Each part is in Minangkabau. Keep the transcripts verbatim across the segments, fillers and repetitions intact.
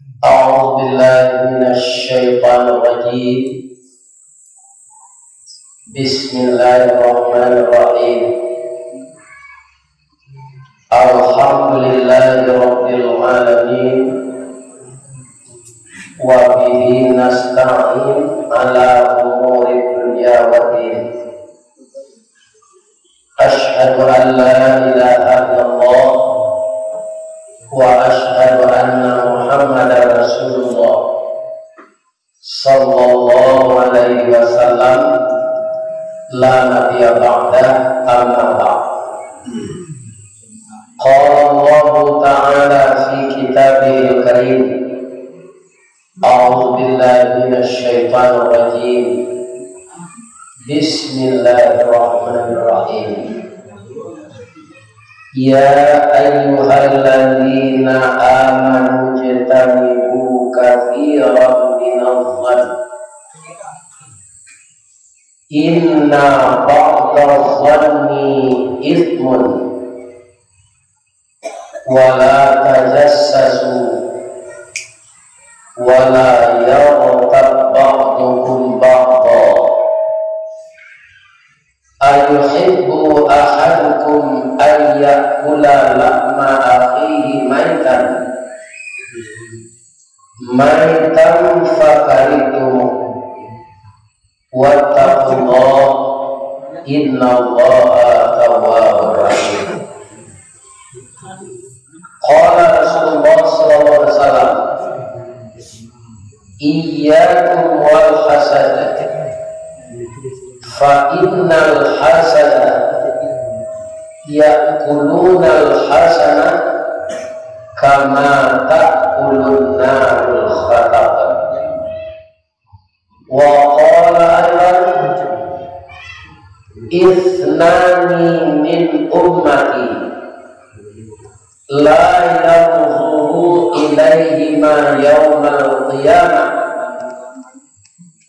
أعوذ بالله من الشيطان الرجيم. بسم الله الرحمن الرحيم. الحمد لله رب العالمين. وبه نستعين على أمور الدنيا والدين. أشهد أن لا إله إلا الله وأشهد أن محمدا رسول الله صلى الله عليه وسلم لا نبي بعده. أما بعد. قال الله تعالى في كتابه الكريم، أعوذ بالله من الشيطان الرجيم. بسم الله الرحمن الرحيم. يا أيها الذين آمنوا اجتنبوا كثيرا من الظن إن بعض الظن إثم ولا تجسسوا ولا يغتب بعضكم بعضا أيحب أحدكم أن يأكل لحم أخيه ميتا ميتا فكرهتموه واتقوا الله إن الله تواب رحيم. قال رسول الله صلى الله عليه وسلم، إياكم والحسد فإن الحسد يأكل الحسنة كما تأكل النار الحطب. وقال أيضا، اثنان من أمتي لا ينظر إليهما يوم القيامة،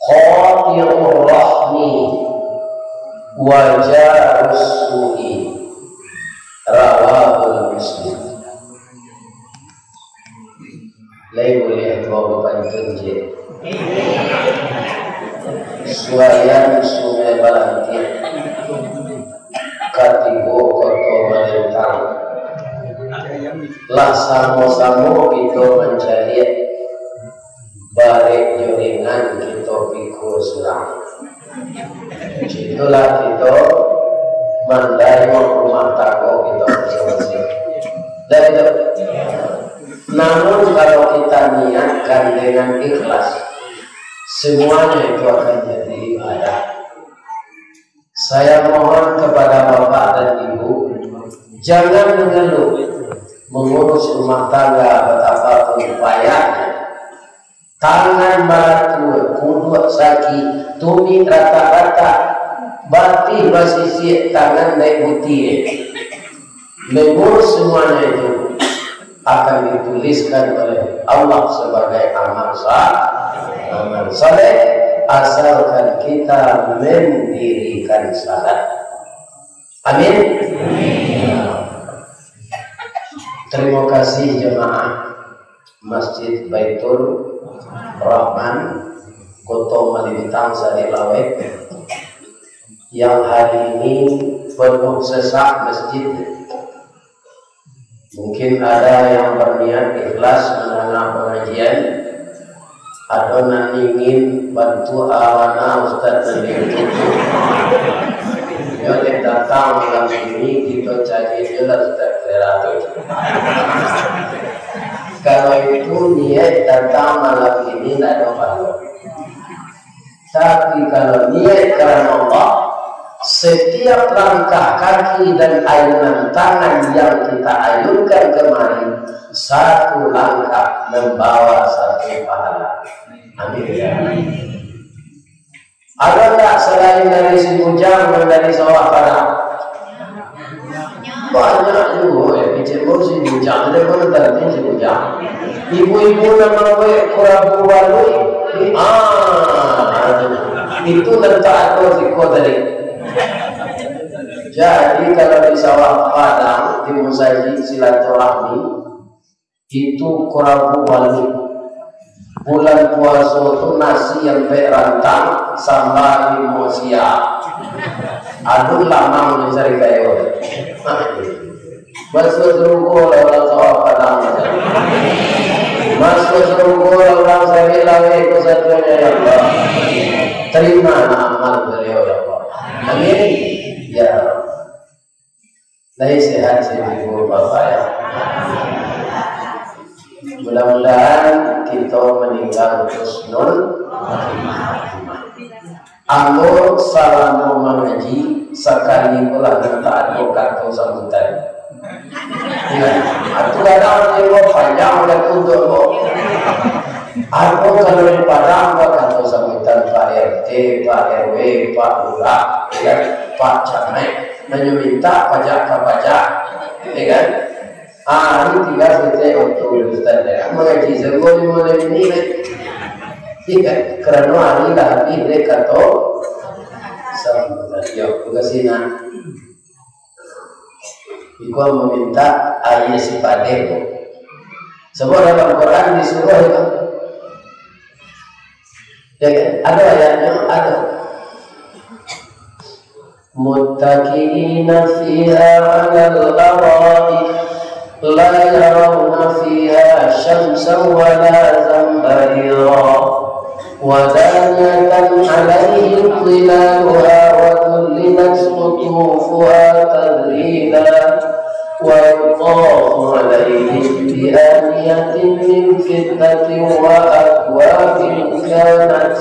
قاطع الرحم وجار السوء. رواه مسلم. Lai buliah dua bapantun je. Suaian Sungai Balantiak, katibo Koto Malintang. Lah samo-samo kito mancaliak, barek jo ringan kito pikua surang. Itulah kito mandarimo rumah tanggo kito masing-masing. Dah itu. Namun, kalau kita niatkan dengan ikhlas, semuanya itu akan jadi ibadah. Saya mohon kepada bapak dan ibu, jangan mengeluh mengurus rumah tangga, betapapun payahnya. Tangan balatua, kuduak sakik, tumik ratak-ratak, batih basisiak, tangan dek buti. Mengurus semuanya itu akan dituliskan oleh Allah sebagai amal sa-, amal saleh, asalkan kita mendirikan salat. Amin. Terima kasih jemaah Masjid Baitul Rahman, Koto Malintang, Sadik Laweh, yang hari ini penuh sesak masjid. Mungkin ada yang berniat ikhlas mendengar pengajian, atau nan ingin bantu awana Ustaz sendiri. Yang datang malam ini, kita cari je lah Ustaz Kira tu. Kalau itu niat datang malam ini, tidak ada pahala. Tapi kalau niat karena Allah, setiap langkah kaki dan ayunan tangan yang kita ayunkan kemari, satu langkah membawa satu pahala. Amin. Ada tak selain dari si Bujang dan dari sawah padang? Banyak juo, eh, kecek baru si Bujang, ada pun tadi si Bujang. Ibu-ibu nan mambuek kurabu baluik, ah, itu nan tak ada siko tadi. Jadi, kalau di sawah padang, di musajik silaturahmi, itu kurabu baluik. Bulan puaso tu nasi ampek rantang, samba limo sia. Aduh, lamang mancari kayo. Masuak sarugo lah urang sawah Padang. Masuak sarugo lah urang sawit laweh ko sadonya, ya Allah. Terimalah amal beliau, ya Allah. Amin. Ya Rabb. Lai sehat si ibu bapak, ya. Mudah-mudahan kita meninggal husnul khatimah. Ambo salamo mangaji, sakali ko lah mintak ado kato sambutan. Ya, atu kadang ado panjang wakatu tu, ambo. Ambo kalau di Padang, ambo kato sambutan Pak R T, Pak R W, Pak Lurah, ya, Pak Camat. Manyo mintak pajak ka pajak, ya kan? Ah, ini tinggal saketek wakatu Ustaz, ya. Mangaji sabuah lima menit, ya. Iya kan? Karano ari lah habih dek kato sambutan. Yo, tugas ina. Iko maminta aia sipadeh ko. Sabab dalam Quran disuruh itu. Ya kan? Ada ayatnya, ada. متكئين فيها على الأرائك لا يرون فيها شمسا ولا زمهريرا ودانية عليهم ظلالها وذللت قطوفها تذليلا ويطاف عليهم بآنية من فضة وأكواب كانت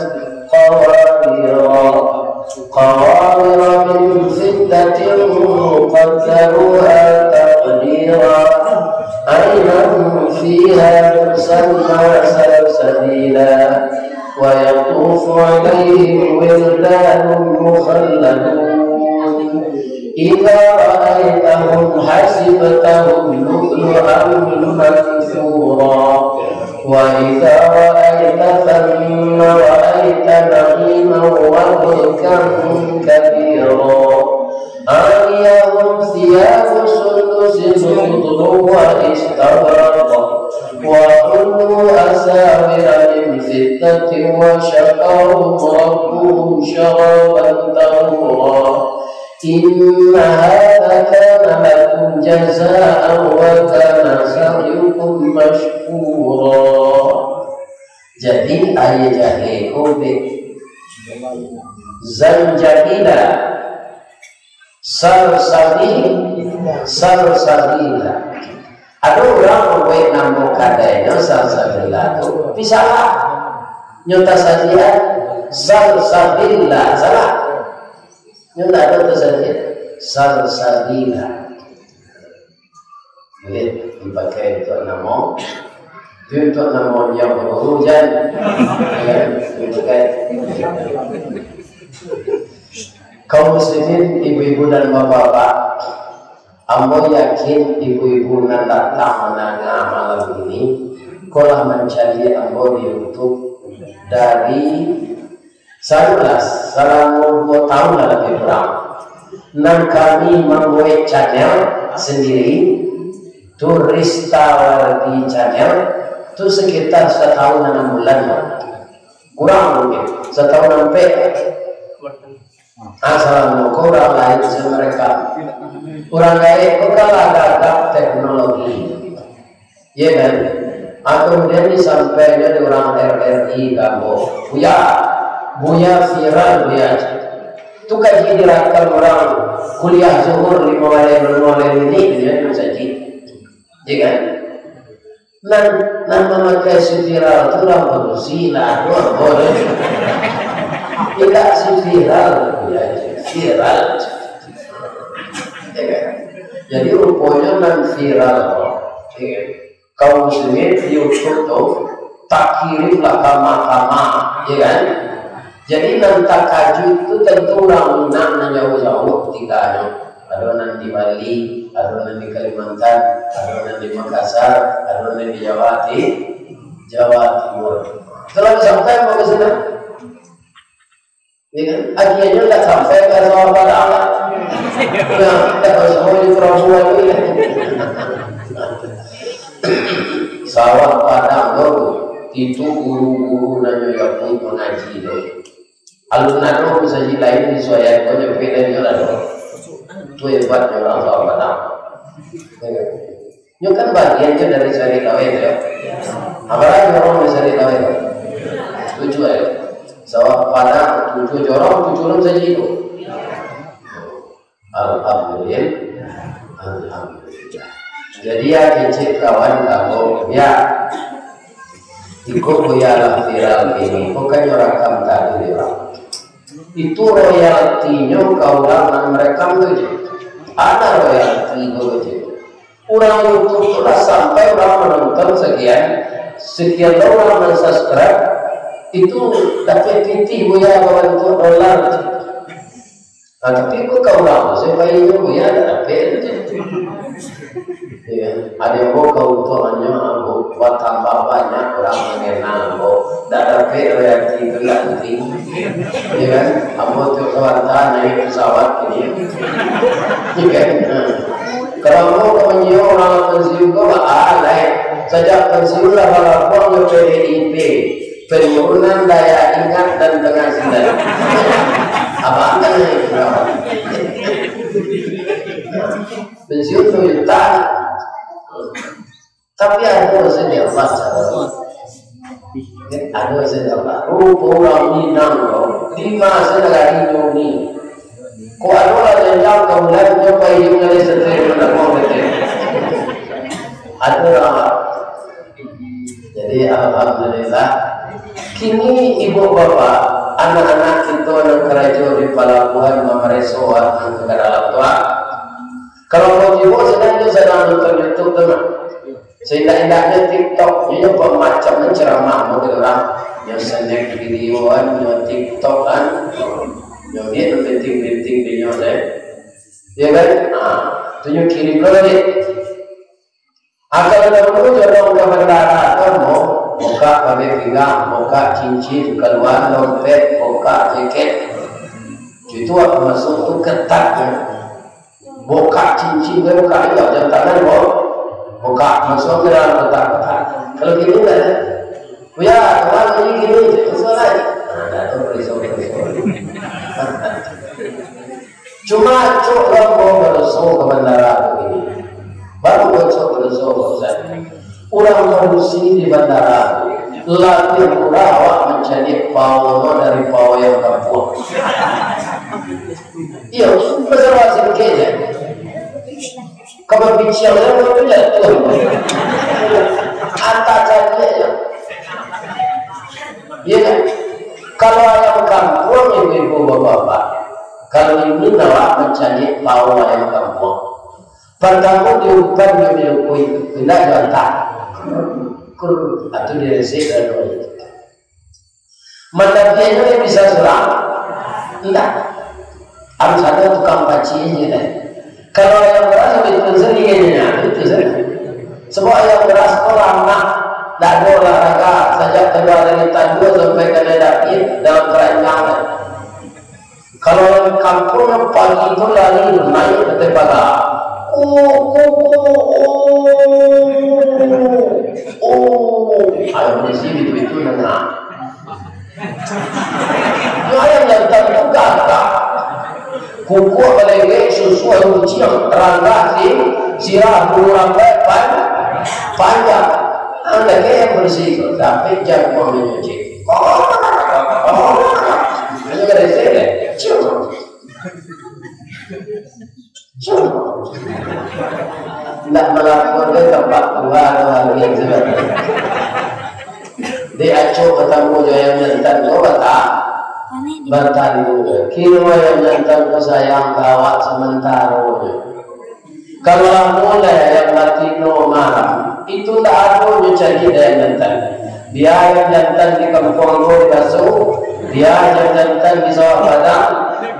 قواريرا قوارير من فضة قدروها تقديرا عينا فيها تسمى سلسبيلا ويطوف عليهم ولدان مخلدون إذا رأيتهم حسبتهم لؤلؤا منثورا وإذا رأيت ثم رأيت نعيما وملكا كبيرا عاليهم ثياب سندس خضر واستبرق وحلوا أساور من فضة وسقاهم ربهم شرابا طهورا إن هذا كان لكم جزاء وكان سعيكم مشكورا. Jadi, aia jahe ko dek zanjabila, salsabil, salsabila. Ado urang mambuek namo kadainyo salsabila tu, tapi salah. Nyo tasadian salsabila, salah. Nyo ndak ado tasadian salsabila. Boleh dipakai untuk namo. Tapi untuk namo yang baru jan. Ya, dipakai. Kaum muslimin, ibu-ibu dan bapak-bapak, ambo yakin ibu-ibu nan datang mandanga malam ini, ko lah mancaliak ambo di YouTube dari Sarulah, salamo duo taun lah labiah kurang, nan kami mambuek channel sandiri, tu Rista Wardi Channel, tu sekitar sataun anam bulan lah. Kurang mungkin, sataun ampek. Ah, salamo ko urang lain se mereka. Urang gaek ko kan lah gagah teknologi. Iya kan? Ah, kemudian disampaikan di urang R R I ka ambo. Buya, Buya viral, Buya. Tu kaji dirakam urang kuliah zuhur limo baleh, limo baleh minit, Buya, tu saji. Iya kan? Nan, nan mamakai si viral tu urang padusi lah, tu ambo deh. Indak si viral, Buya, viral. Iya kan? Jadi, ruponyo nan viral tu, iya kan? Kaum muslimin di YouTube tu, takirimlah ka mahkamah, ya kan? Jadi, nan takajuik tu tantu urang Minang nan jauah-jauah tingganyo. Ado nan di Bali, ado nan di Kalimantan, ado nan di Makassar, ado nan di Jawa Ti-, Jawa Timur. Kalau sampai mau ke sana, ya kan? Akhirnyo ndak sampai ka sawah Padang lah. Nah, ndak sampai di Prabu lagi lah. Sawah Padang tu. Itu guru-guru nan nyo japuik mangaji tu. Alun ado musajik lain di Suayan ko nyampe dari nyo lah tu. Tu hebatnyo urang Suayan Padang. Nyo kan bagian nyo dari Sariak Laweh tu, yo. Apo lai jorong di Sariak Laweh tu? Tujuah, yo. Sabab Padang tujuah jorong, tujuah musajik tu. Alhamdulillah. Alhamdulillah. Jadi, ya, kecek kawan kamu, ya. Iko Buya lah viral kini, bukan nyo rakam tadi, yo. Itu royaltinyo ka urang nan marekam tu je. Ado royalti tu je. Urang YouTube tu lah sampai urang manonton sekian, sekian urang nan subscribe, itu dapek pitih Buya babantuak dolar je. Nah, tapi ko ka urang tu, sabaiknyo Buya ndak dapek tu. Ya, ado ko kauntungannyo, ambo batambah banyak urang mangenal ambo. Ndak dapek royalti tu ndak penting. Ya kan? Ambo tu sabanta naiak pesawat kini. Ya kan? Nah. Kalau ambo ka manyiok urang pensiun ko, baa lai. Sajak pensiun lah balabuah jo P D I P. Penurunan daya ingat dan penghasilan. Abang kan itu. Pensiun tu juta. Tapi ado sajo di Allah, cara. Ado sajo di Allah. Rupo urang Minang ko, di ma se nagari nyo ni. Ko ado lah janjang ka bulan nyo pai di ngalih setril manangguang setril. Ado lah. Jadi, alhamdulillah, kini ibu bapak, anak-anak kito nan karajo di palabuhan mamareso nan ka dalam tu, ah. Kalau mau tibo, sadang tu, sadang nonton YouTube tu, nah. Seindak-indaknyo TikTok, inyo pamacam ceramah model urang. Nyo snack videoan, nyo TikTok kan. Nyo dia nyo penting-penting dinyo deh. Ya kan? Ah, tu nyo kirim dulu deh. Akal dahulu jodoh ka bandara tu, mo, bukak babeh pinggang, bukak cincin, kalua dompet, bukak jakek. Itu waktu masuk tu ketatnyo. Bukak cincin, bukak juga jam tangan, mo. Bukak, masuk ke dalam kotak-kotak. Kalau kini ndak ado. Buya, kawan kini, kini, masuk lai. Nah, dah tu, perisau, perisau. Cuma acok lah ambo badoso ka bandara tu kini. Baru acok badoso, Pak Ustaz. Urang padusi di bandara tu, labiah murah awak mancaliak paonyo dari pao ayam kampuang. Iyo, basaro sadikik se. Ka babiciang se, urang tu jatuah. Anta caliak se. Iyo kan? Kalau ayam kampuang, ibu-ibu, bapak-bapak, kalau ingin awak mancaliak pao ayam kampuang, partamo diumpan jo milukui, indak jo antah. Kur, atau diresek lalu. Mandapiahnyo bisa surang? Indak. Harus ado tukang pacihnyo tadi. Kalau ayam beras, itu sendiri, itu sendiri. Sebab ayam beras tu lamak, dak ado olahraga, sajak kalua dari tanduak sampai ka dapiak dalam keranjang. Kalau urang kampuang pagi tu lari naiak ateh paga. Ku, ku, ku, oh, oh. Ayo, di sini begitu, nah. Yo, ayam jantan tu gagah. Kukuak balengek, susuak luciang, ranggah, si-, sirah, bulu rambai, pan-, panjang. Anda ke yang bersih tu, tapi jangan mau mencuci. Oh, oh, hanya bersih deh. Cium. Cium. Ndak malapor deh tempat tua atau hari yang sebab. Di acok batamu jo ayam jantan ko bata-, batandu. Kiro ayam jantan ko sayang ka awak samantaro nyo. Kalau lah mulai ayam batino maram, itu ndak ado nyo cari ayam jantan. Bia ayam jantan di kampuang ko di Baso, bia ayam jantan di Sawah Padang,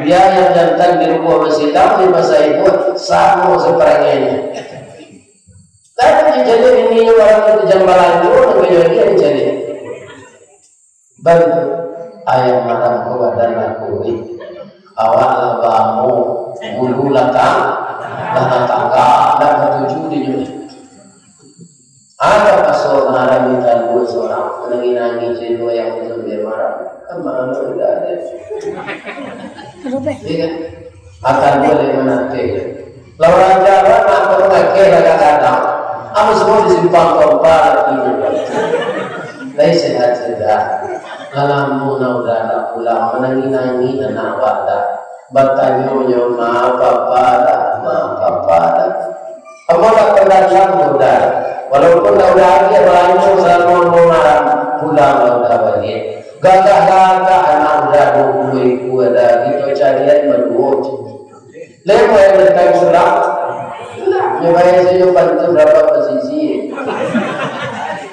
bia ayam jantan di Rubuah Basilang, di Pasar Induk, samo saparangianyo. Tapi dicaliak bininyo barang tu di Jambalango, namo nyo dia dicaliak. Bantu ayam maram ko badan lah kuruih. Awak lah baamo, bulu lah tang-, lah tatangga, ndak katuju dinyo. Ado paso nan ado minta duo surang. Manangih-nangih cendol yang macam dia marah. Kan malu dah ada. Iya kan? Akan boleh menanti. Lawan jalan nak pakai lagak kadang. Apa semua disimpan kompa lagi. Lai sehat sudah. Lalamu nak udah nak pulang. Manangih-nangih anak wadah. Batanyo nyo ma papa dah, ma papa dah. Ambo nak pandang sambutan. Walaupun dah udah agiah balanjo salamo ambo malam, pulang lah udah baliak. Gagah-gagah anak udah duo puluah ikua dah, kito carian baduo. Lebuah nan tadi surang. Nyo bayar sajo pantun rapat basisi.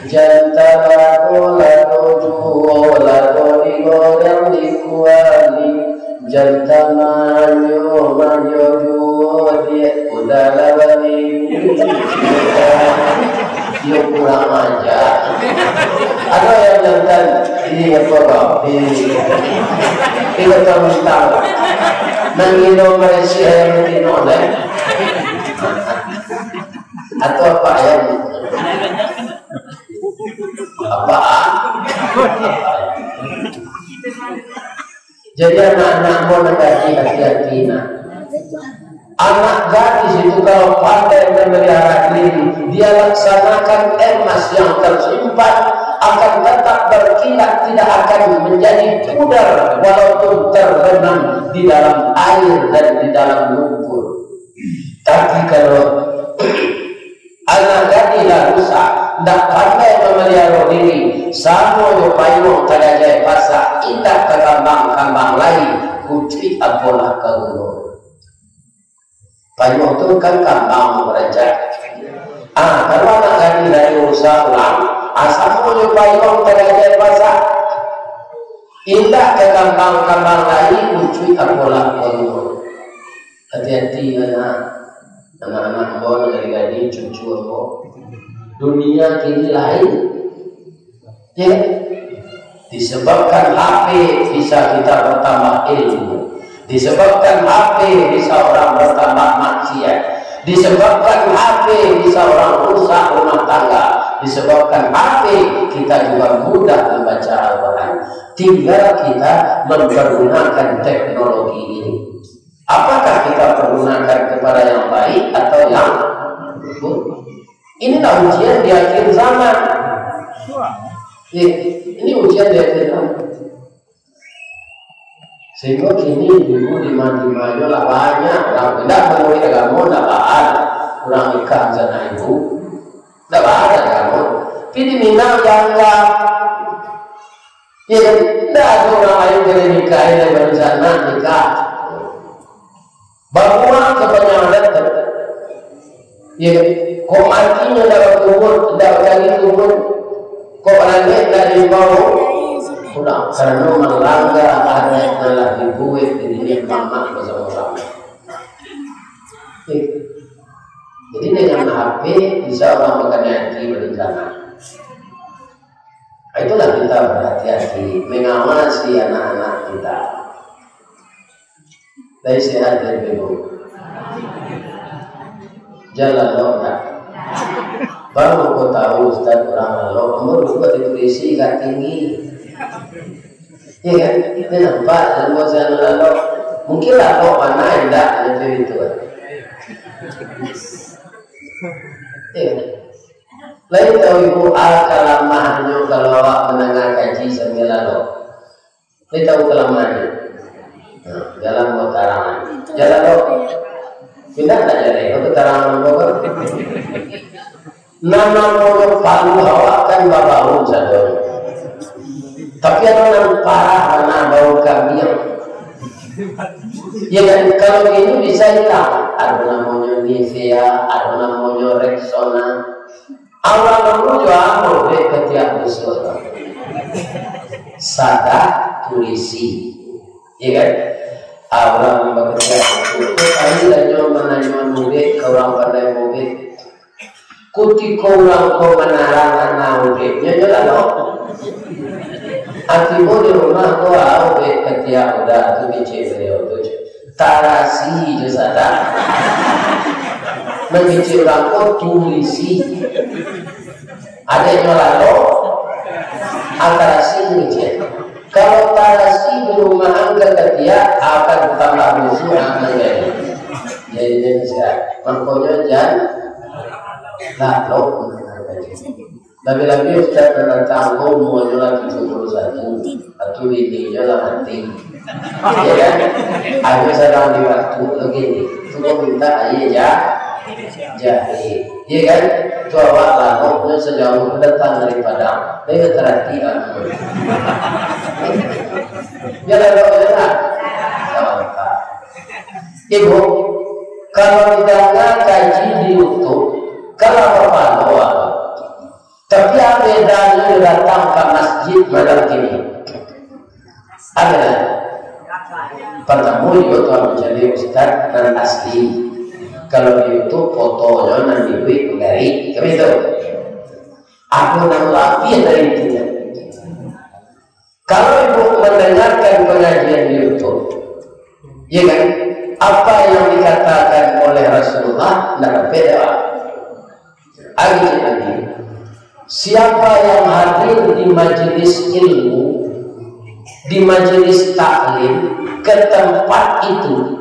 Jantan lado, lado juo, lado digoreng di kuali. Jantan manyo, manyo juo, diak udah lah bali. Iyo kurang aja. Ado yang jantan di apa kau? Di, di Kota Bintang. Nang ino Malaysia yang tino deh. Atau apa ayam? Apa? Jadi anak-anak mo nak hati-hati nak. Anak gadis itu kalau pandai memelihara diri, dia laksanakan emas yang tersimpan, akan tetap berkilat, tidak akan menjadi pudar walaupun terbenam di dalam air dan di dalam lumpur. Tapi kalau anak gadih lah rusak, ndak pandai mamaliharo diri, samo jo payuang tagajai pasak, indak takambang-kambang lai, kucuik apolah ka guru. Payuang tu kan kambang barancak. Ah, kalau anak gadih lah dirusak urang, ah, samo jo payuang tagajai pasak, indak takambang-kambang lai, kucuik apolah ka guru. Hati-hati, anak. Anak-anak ambo nan gadih-gadih, cucu ambo. Dunia kini lain. Ya. Disebabkan H P bisa kita bertambah ilmu. Disebabkan H P bisa orang bertambah maksiat. Disebabkan H P bisa orang rusak rumah tangga. Disebabkan H P kita juga mudah membaca Al-Quran. Tinggal kita mempergunakan teknologi ini. Apakah kita pergunakan kepada yang baik atau yang buruk? Inilah ujian di akhir zaman. Ini ujian di akhir zaman. Sehingga kini ibu di mana-mana lah banyak orang tidak menurut agama, tidak bahan orang nikah sana ibu, tidak bahan agama. Tapi di Minang janggal. Ya, tidak ada orang lain boleh nikah, yang baru sana nikah. Babuang ka panjang adat tu. Ya, kok mati nyo ndak bakubur, ndak bakali kubur. Kok rancak ndak diimbau pulang, karano malanggar adat nan lah dibuek di niniak mamak basamo-samo. Ya. Jadi dengan H P bisa orang bakaniaik hati barencana. Itulah kita berhati-hati mengawasi anak-anak kita. Lai sehat dari ibu. Jan lalok dak? Baru ko tahu ustaz urang lalok, umur buka ditulisi agak tinggi. Iya kan? Dia nampak dalam bahasa lalok. Mungkin lalok mana indak, tapi itu kan. Iya kan? Lain tahu ibu, alangkah lamahnyo kalau awak mandanga kaji sambil lalok. Lain tahu kalamahannyo. Nah, jalan buat tarangan. Jalan kok. Pindah tak jalan, kau tarangan kau kan. Nan namonyo palu awak kan babaun sadonyo. Tapi ado nan parah, nan bau kambiang. Ya kan, kalau ini bisa hilang. Ado namonyo Nivea, ado namonyo Rexona. Awak dulu jo ambo dek katiak besok. Sadah tulisi. Ya kan? Awak bakatiak besok. Kali lah nyo mananyo mubek ka urang pandai mubek. Kutiko urang ko manarang anak ubek, nyo nyo lalok. Ati bo di rumah ko, ah, ubek katiak udah tu kecek beliau tu. Tarasi jo sadak. Mangecek urang ko tulisi. Adek nyo lalok. Atarasi ni je. Kalau tarasi di rumah angka katia, akan tambah musuh akan jadi. Jadi, jadi, makonyo jan lalok. Labiah-labiah ustaz nan datang ko, umuanyo lah tujuh puluh satu, atau bininyo lah mati. Ya kan? Ayo sadang di waktu lagi ni. Tu kau minta air ja-, jahe. Ya kan? Tu awak lah, kau sajauah tu datang dari Padang. Tapi terhati lah. Ya lah, kau lah. Ibu, kalau didanga kaji di YouTube, kalau bapahalo, tapi a bedanyo datang ka masjid malam kini? A beda. Partamo, iyo tu mancari ustaz nan asli. Kalau di YouTube, fotonyo nan dibuek manggarik, kan itu. Ado nan labiah dari itu. Kalau ibu mendengarkan pengajian di YouTube, ya kan, apa yang dikatakan oleh Rasulullah, ndak dapek doa. Lagi, lagi. Siapa yang hadir di majelis ilmu, di majelis taklim, ke tempat itu,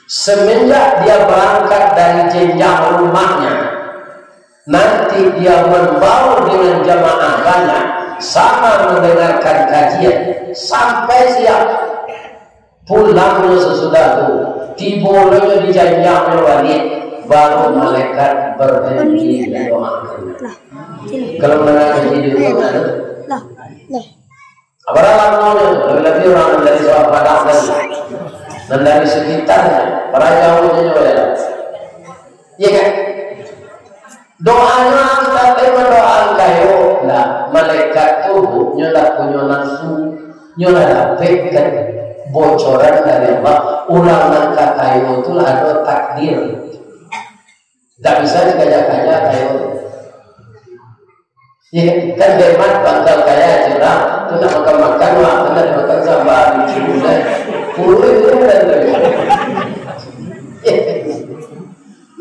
semenjak dia berangkat dari jenjang rumahnya, nanti dia membaur dengan jamaah banyak, sama mendengarkan kajian sampai siang. Pulangnyo sasudah tu, tibo lo nyo di janjangnyo baliak, baru malaikat berhenti mendoakan. Kalau mandanga kaji di rumah, kan? Lah, lah. Apo lamonyo, labiah-labiah urang nan dari Sawah Padang tadi, nan dari sekitarnyo, padahal jauah nyo, ya. Iya kan? Doanyo, tapi mandoakan kayo, nah, malaikat tu, nyo lah punyo nafsu, nyo lah dapekkan bocoran dari Allah. Urang nan ka kayo tu lah ado takdir. Ndak bisa dikaja-kaja kayo tu. Ya, kan hemat bangkal kaya aja lah. Tu nak makan-makan lah, kan nak makan sambal, lucu, kan? Puluh itu kan tu.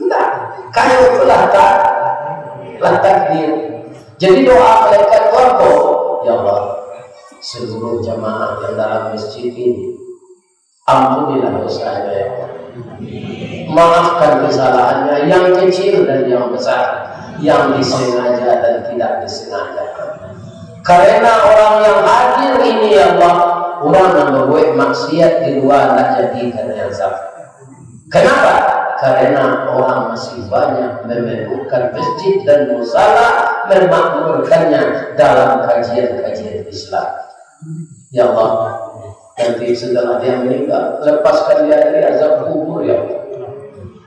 Ndak, kayo tu lah tak, lah takdir. Jadi doa malaikat tu apo? Ya Allah, seluruh jamaah yang dalam masjid ini, ampunilah dosanya, ya Allah. Maafkan kesalahannya yang kecil dan yang besar, yang disengaja dan tidak disengaja. Karena orang yang hadir ini, ya Allah, urang nan berbuat maksiat di luar, ndak jadi ka azab. Kenapa? Karena orang masih banyak memerlukan masjid dan musala, memakmurkannya dalam kajian-kajian Islam. Ya Allah, nanti setelah dia meninggal, lepaskan dia dari azab kubur, ya Allah.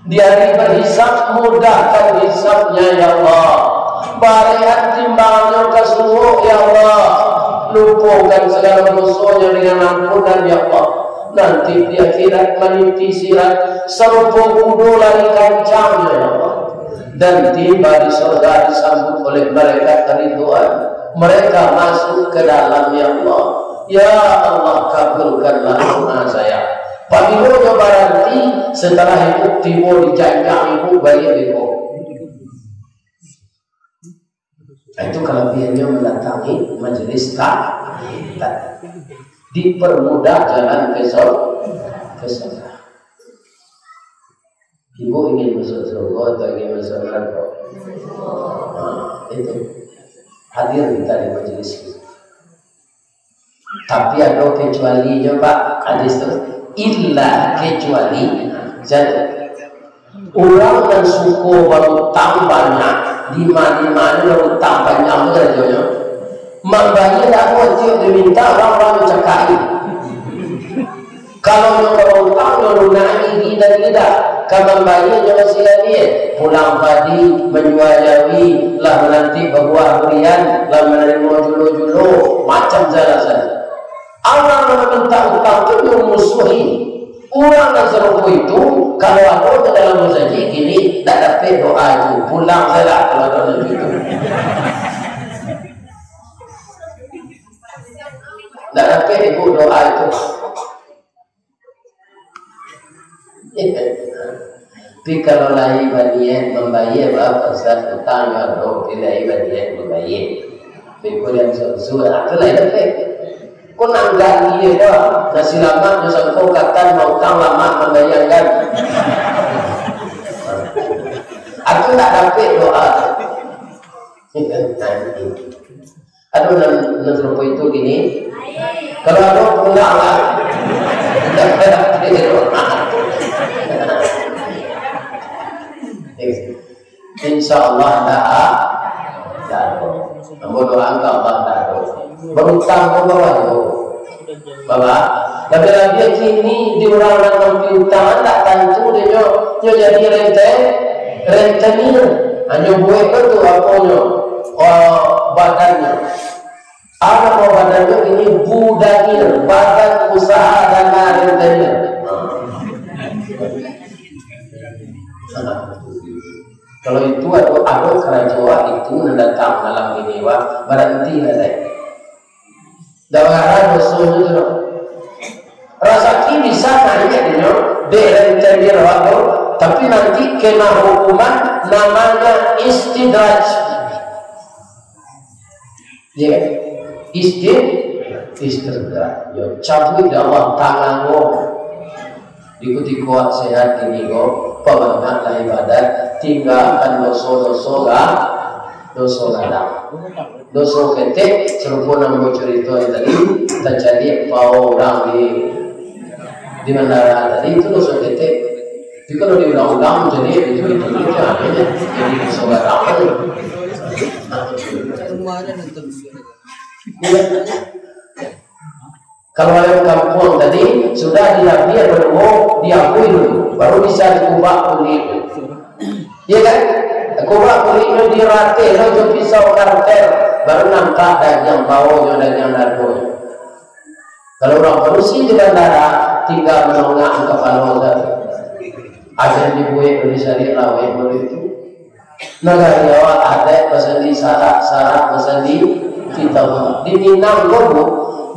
Di hari berhisab, mudahkan hisabnya, ya Allah. Barikan timbangnyo ka suok, ya Allah. Lupokan segala dosonyo dengan ampunan, ya Allah. Nanti di akhirat maniti sirat, sarupo kudo lari kancangnyo, ya Allah. Dan tiba di sorga disambut oleh malaikat Ridwan. Mereka masuk ke dalam, ya Allah. Ya Allah, kabulkanlah doa saya. Pabilo nyo baranti, setelah ibu tibo di janjang ibu, baliak ibu. Itu kalabihannyo mandatangi majelis ta-, ta-, dipermudah jalan ke sor-, ke sorga. Ibu ingin masuk surga atau ingin masuk neraka? Nah, itu. Hadir kita di majelis ini. Tapi ado kecualinyo, Pak, hadis tu. Illa, kecuali, jadi, urang nan suko barutang banyak, di ma-, di ma nyo barutang panjang tu karajonyo. Mambayia dak kuat, tiok diminta, urang-urang cakak. Kalau nyo ka utang, nyo lunak gigi dan lidah, ka mambayia nyo masih lagi, pulang padi, manjua jawi, lah mananti babuah durian, lah manarimo julo-julo, macam salah-salah. Urang nan maminta utang tu nyo musuahi. Urang nan sarupo itu, kalau ado ka dalam musajik kini, dak dapek doa itu, pulang salah kalau ado nan itu. Dak dapek ibu doa itu. Tapi kalau lai baniat mambayia, ba, Pak Ustaz, utang jo ado, tapi lai baniat mambayia. Iko yang susu, nah, tu lain dapek. Ko nang ganti ko, nasi lamak nyo sangko katan mautang lamak mambayangkan. Aku ndak dapek doa. Aduh, nan, nan sarupo itu kini. Kalau ado, pulang lah. Ndak dapek doa. Insya Allah ndak, ndak ado. Ambo doakan Allah ndak ado. Barutang pun bawa tu. Bawa. Tapi lagi kini di urang nan mampiutang ndak tantu deh nyo, nyo jadi renten-, rentenir. Hanyo buek tu aponyo, oh, badannyo. Apo badannyo ini? Budanir, badan usaha dana rentenir. Kalau itu ado, ado karajo itu nan datang malam ini, wah, baranti lah deh. Dak bara doso tu doh. Rasaki bisa naiak inyo, dek rentenir wak tu, tapi nanti kena hukuman namanya istidraj. Ya kan? Istid-, istidraj. Yo, cabuik dek Allah tangan ko. Di kutiko awak sehat kini ko, pabanyaklah ibadat, tinggakan doso-doso ga-, doso gadang. Doso ketek, sarupo nan bacurito tadi, tacaliak pao urang di, di bandara tadi, itu doso ketek. Tapi kalau diulang-ulang, jadi itu, itu, itu, jadi doso gadang. Iya. Kalau ayam kampuang tadi, sudah diambiak baduo, diakui dulu, baru bisa dikubak kulik. Iya kan? Kubak kuliknyo dirateh lo jo pisau kartel, baru nampak dagiang paonyo, dagiang dadonyo. Kalau urang padusi di bandara, tingga manongak kapalo sajo. Aden dibuek dari sariak laweh model itu. Nagari awak adaik basandi sarak, sarak basandi kitab. Di Minang ko, Bu,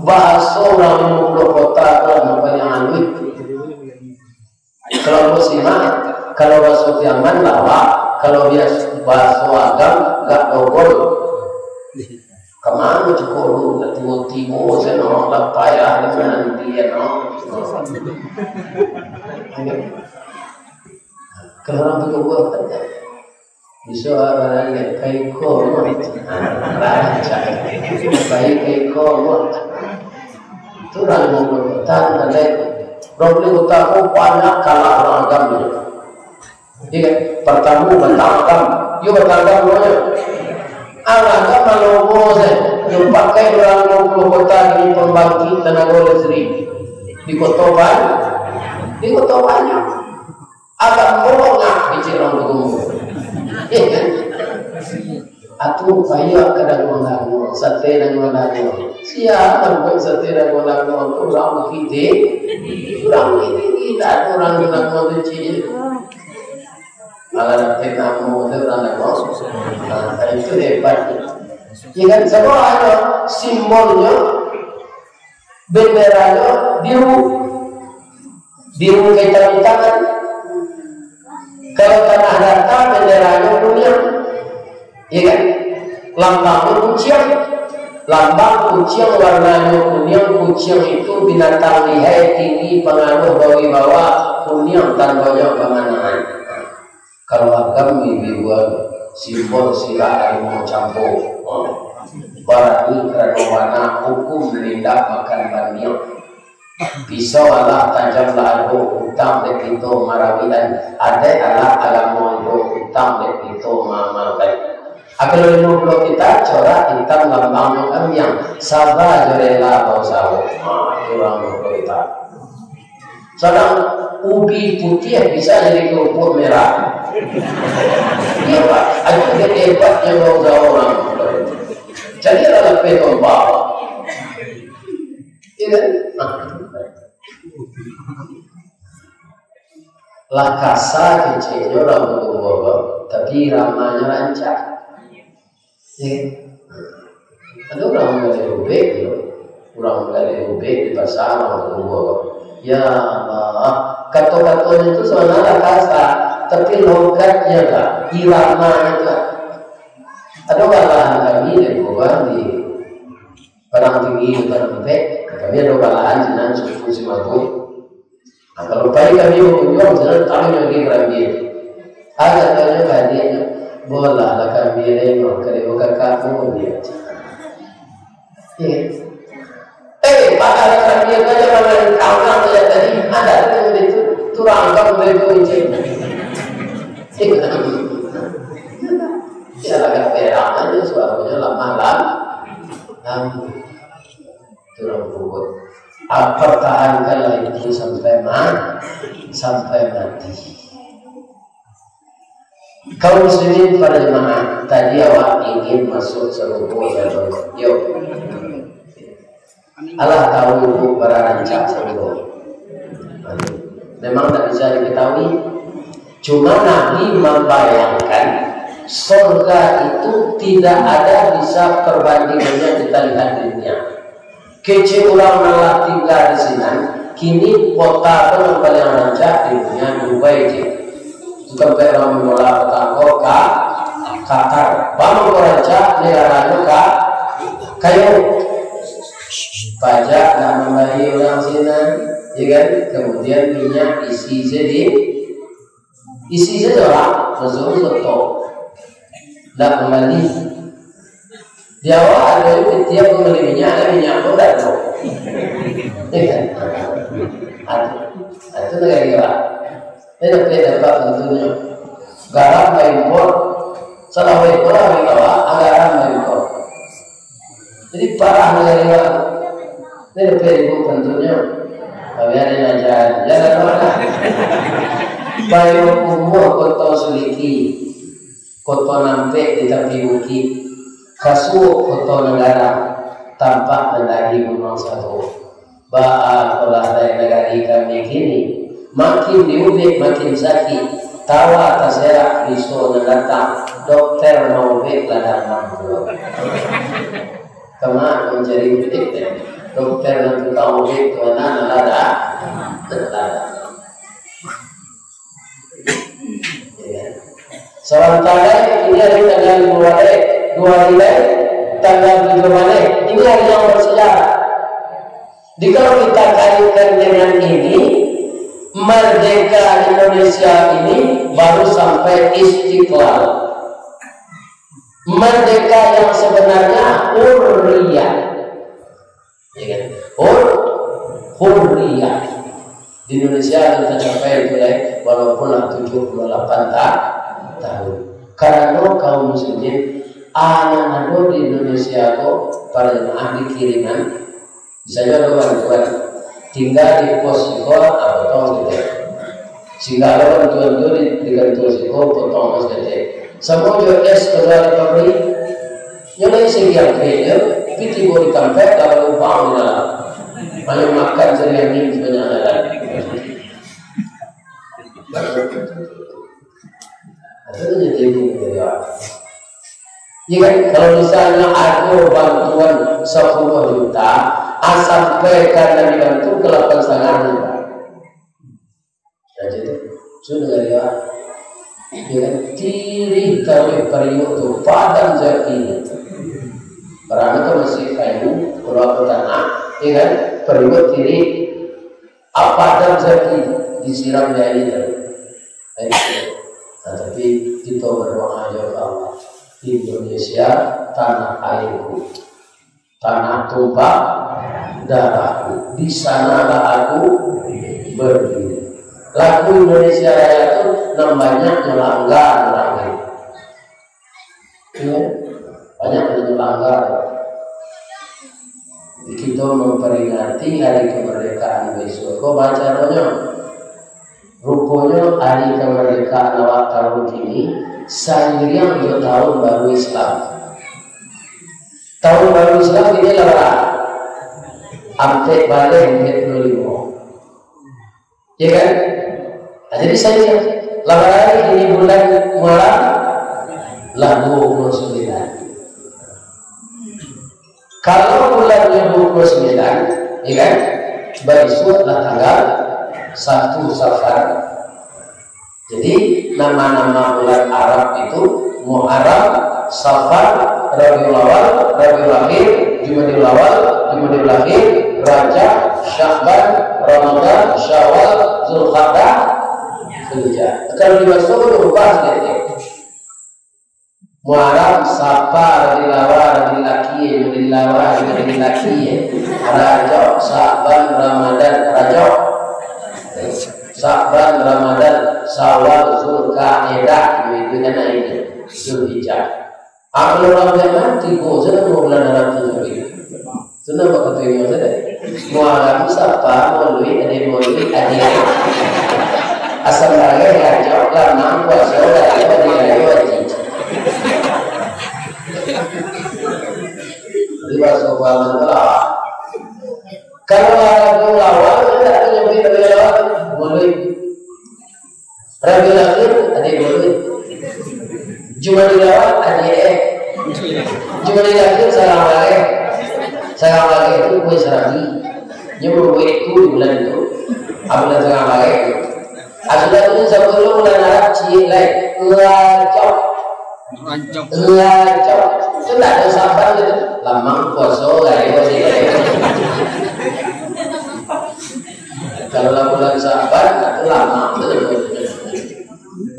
bahaso urang limo puluah kota tu lah nan paliang aluih. Kalau ambo simak, kalau bahaso Piaman lawak, kalau bias-, bahaso Agam gak dogol. Kamano cako lu, nak tibo-tibo sajo, dapai lah, dengan dia, no. Kalau urang tu dogol, bisa baralek ka iko mah. Rancak. Pai ka iko mah. Tu urang limo puluah kota tu balek. Urang limo puluah kota ko banyak kalah urang Agam tu. Iya kan? Partamo batang Agam. Yo batang Agam namonyo. Urang Agam malomo sajo. Yo pakai urang limo puluah kota di pambangkik tanago listrik. Di Koto Ban-, di Koto Banyak. Agak merongak kecil urang tu. Atu payah ka daguang-daguang, sate daguang-daguang. Sia nan buek sate daguang-daguang tu urang Bukik Tinggi. Urang Bukik Tinggi, indak ado urang daguang-daguang tu, cik. Malah dapek namo tu urang daguang. Nah, itu hebat. Ya kan, sabab ado simbolnyo, benderanyo biru. Biru kahitam-hitaman. Kalau Tanah Datar, benderanyo kuniang. Iya kan? Lambangnyo kuciang. Lambang kuciang warnanyo kuniang. Kuciang itu binatang lihai, tinggi, pangaruah, bawibawa, kuniang tandonyo kamanangan. Kalau Agam, ibu-ibu, simbol sirak harimau campo. Barani karano warna, hukum indak makan bandiang. Pisau alah tajam lah ado, utang dek kito marawikan. Adaik alah agamo ado, utang dek kito maamalkan. Kalau limo puluah kota, corak itam lambangnyo kambiang. Saba jo rela bausaho. Ha, itu urang limo puluah kota. Sadang ubi putiah bisa jadi kerupuk merah. Iya, Pak. Itu hebatnyo bausaho urang. Jadi, lah lapeh tombak. Iya kan? Nah. Lah kasa keceknyo urang Batumbuah, tapi iramanyo rancak. Ya. Ado urang manggaleh ubek, yo. Urang manggaleh ubek di pasa, urang Batumbuah. Ya Allah, kato-katonyo tu sabananyo lah kasa, tapi logatnyo lah, iramanyo tu lah. Ado balahan kami di Batumbuah di Padang Tinggi, Hutan Ampek, kami ado balahan sinan suku Simabuk. Nah, kalau pai kami bakunjuang, sinan tahu nyo di Karambia. Agak tanya kadik, bolah lah Karambia nengok, ka dewa kakakmu, dia. Iya. Eh, padahal Karambia tu aja main kawang saja tadi, ada tu yang itu, turang kamu dari tu, Encik. Iya, agak berak aja, suaranya lamah, lam-, lamah. Turang kubur. Ah, pertahankanlah itu sampai ma-, sampai mati. Kaum muslimin pada jemaah, tadi awak ingin masuk sarugo, yo. Alah tahu ibu bara rancak sarugo. Memang tak bisa diketahui. Cuma Nabi membayangkan surga itu tidak ada bisa perbandingannya kita lihat di dunia. Kecek urang nan lah tingga di sinan, kini kota tu nan paling rancak di dunia, Dubai je. Itu tampek urang manyola kota ko ka Qatar. Bang ko rancak, negaranyo ka kayo. Pajak nak mambayia urang sinan, ya kan? Kemudian minyak isi sajo di, isi sajo lah, masuak koto. Ndak mambali. Di awak ado jo tiap mambali minyak, eh, minyak pun ndak ado. Ya kan? Ado. Ado tu nagari awak. Dia dapat, dapat tentunyo. Garam baimpor, salah baimpor lah, baimpor, garam baimpor. Jadi parah nagari awak. Dia dapat ibu tentunyo. Kami ada yang ajar, jalan mana? Bayo kumuah koto Suliki, koto Nampek di tapi bukik, kasuok koto Nanggara, tampak mandaki gunuang Sabuah. Baa kolah dek nagari kami kini, makin diubek makin sakik, tawa taserak biso nan datang, dokter maubek lah datang pulo. Kama mancari ubek, dokter nan tukang ubek tu nan lah da-, nan lah datang. Ya. Sabanta lai, ini hari tanggal limo baleh, duo hari lai, tanggal tujuah baleh. Ini hari yang bersejarah. Jadi, kalau kita kaitkan dengan ini, merdeka Indonesia ini baru sampai istiqlal. Merdeka yang sebenarnya hurriyah. Ya kan? Hur-, hurriyah. Di Indonesia nan tacapai itu, lai, walaupun lah tujuah puluah lapan ta-, tahun. Karano kaum muslimin, anak ado di Indonesia ko, para jemaah di kiriman, misalnyo ado bantuan, tingga di pos siko, ah, potong saketek. Tingga ado bantuan tu di, di kantua siko, potong saketek. Samo jo es kaluar di pabrik, nyo lai segi ampeknyo, tapi tibo di tampek, kalau lubang di dalam. Banyak makan sehari angin sabanyak jalan. Itu jadi, ya. Ya kan, kalau misalnya ado bantuan sapuluah juta, ah, sampaikan nan dibantu ka lapan satangah juta. Nah, jadi, sudah dari awak. Ya kan, tirih taruih pariuak tu, padam jaki. Karano kan masih kayu, kalau aku tanah, ya kan, pariuak tirih, apa padam jaki, disiram di aia tu. Nah, tapi kita berdoa aja ke Allah. Indonesia, tanah airku. Tanah tumpah darahku, di sanalah aku berdiri. Lagu Indonesia Raya tu nan banyak nyo langgar urang lain. Yo, banyak nyo langgar. Kito memperingati hari kemerdekaan besok ko, baa caronyo? Ruponyo hari kemerdekaan awak tahun kini sairiang jo tahun baru Islam. Tahun baru Islam kini lah bara? Ampek baleh ampek puluah limo. Ya kan? Nah, jadi sairiang. Lah bara hari kini bulan Muharram? Lah duo puluah sambilan. Kalau bulan duo puluah sambilan, ya kan? Baisuak lah tanggal satu Safar. Jadi, nama-nama bulan Arab itu Muharram, Safar, Rabiul Awal, Rabiul Akhir, Jumadil Awal, Jumadil Akhir, Rajab, Sya'ban, Ramadan, Syawal, Zulqa'dah, Zulhijjah. Kalau di baso, berubah sedikit. Muharram, Safar, Rabiul Awal, Rabiul Akhir, Rabiul Awal, Rabiul Akhir, Rajab, Sya'ban, Ramadan, Rajab, Sya'ban, Ramadan, Syawal, Zulqa'dah, itu kan itu, Zulhijjah. Kalau urang Piaman, tigo sajo nama bulan Arab tu tadi. Tu namo kato inyo sajo. Muharram, Safar, Maulid, Ade Maulid, Ade. Asam bareh, Rajab, Lamang, Puaso, Raya, Ade Raya, Haji. Di baso Piaman tu lah. Kalau Rabiul Awal, tu tak nyampe Rabiul Awal, Maulid. Rabiul Akhir, Ade Maulid. Jumadil Awal, Ade eh. Jumadil Akhir, Sarang Bareh. Sarang Bareh tu kue sarabi. Nyo mambuek tu di bulan tu. Ah, bulan Sarang Bareh tu. Ah, sudah tu, sabalun bulan Arab, ciek lai. Rajab. Rajab. Rajab. Tu ndak ado Safar tu. Lamang, Puaso, Raya, Ade Raya. Kalau lah bulan Syaban, itu lama.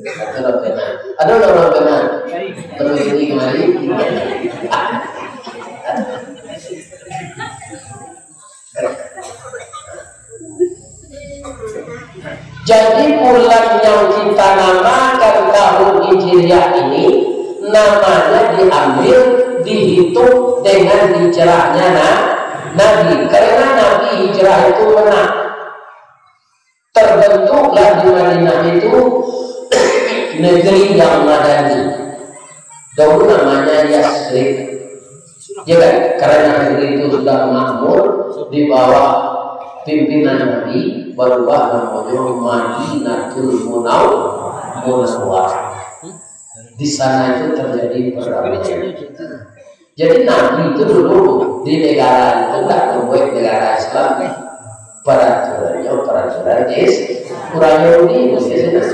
Itu lah benar. Ada orang benar. Terus ini kemari. Jadi, bulan yang kita namakan tahun Hijriah ini, namanya diambil, dihitung dengan hijrahnya na-, Nabi. Karena Nabi hijrah itu menang. Terbentuklah di Madinah itu negeri yang madani. Dahulu namanya Yasrib. Ya kan? Karena negeri itu sudah makmur di bawah pimpinan Nabi, berubah namanya Madinatul Munaw-, Munawwarah. Di sana itu terjadi perdamaian. Jadi, Nabi itu dulu di negara itu ndak mambuek negara Islam. Paraturannyo paraturan Is-, urang Yahudi buliah sinan.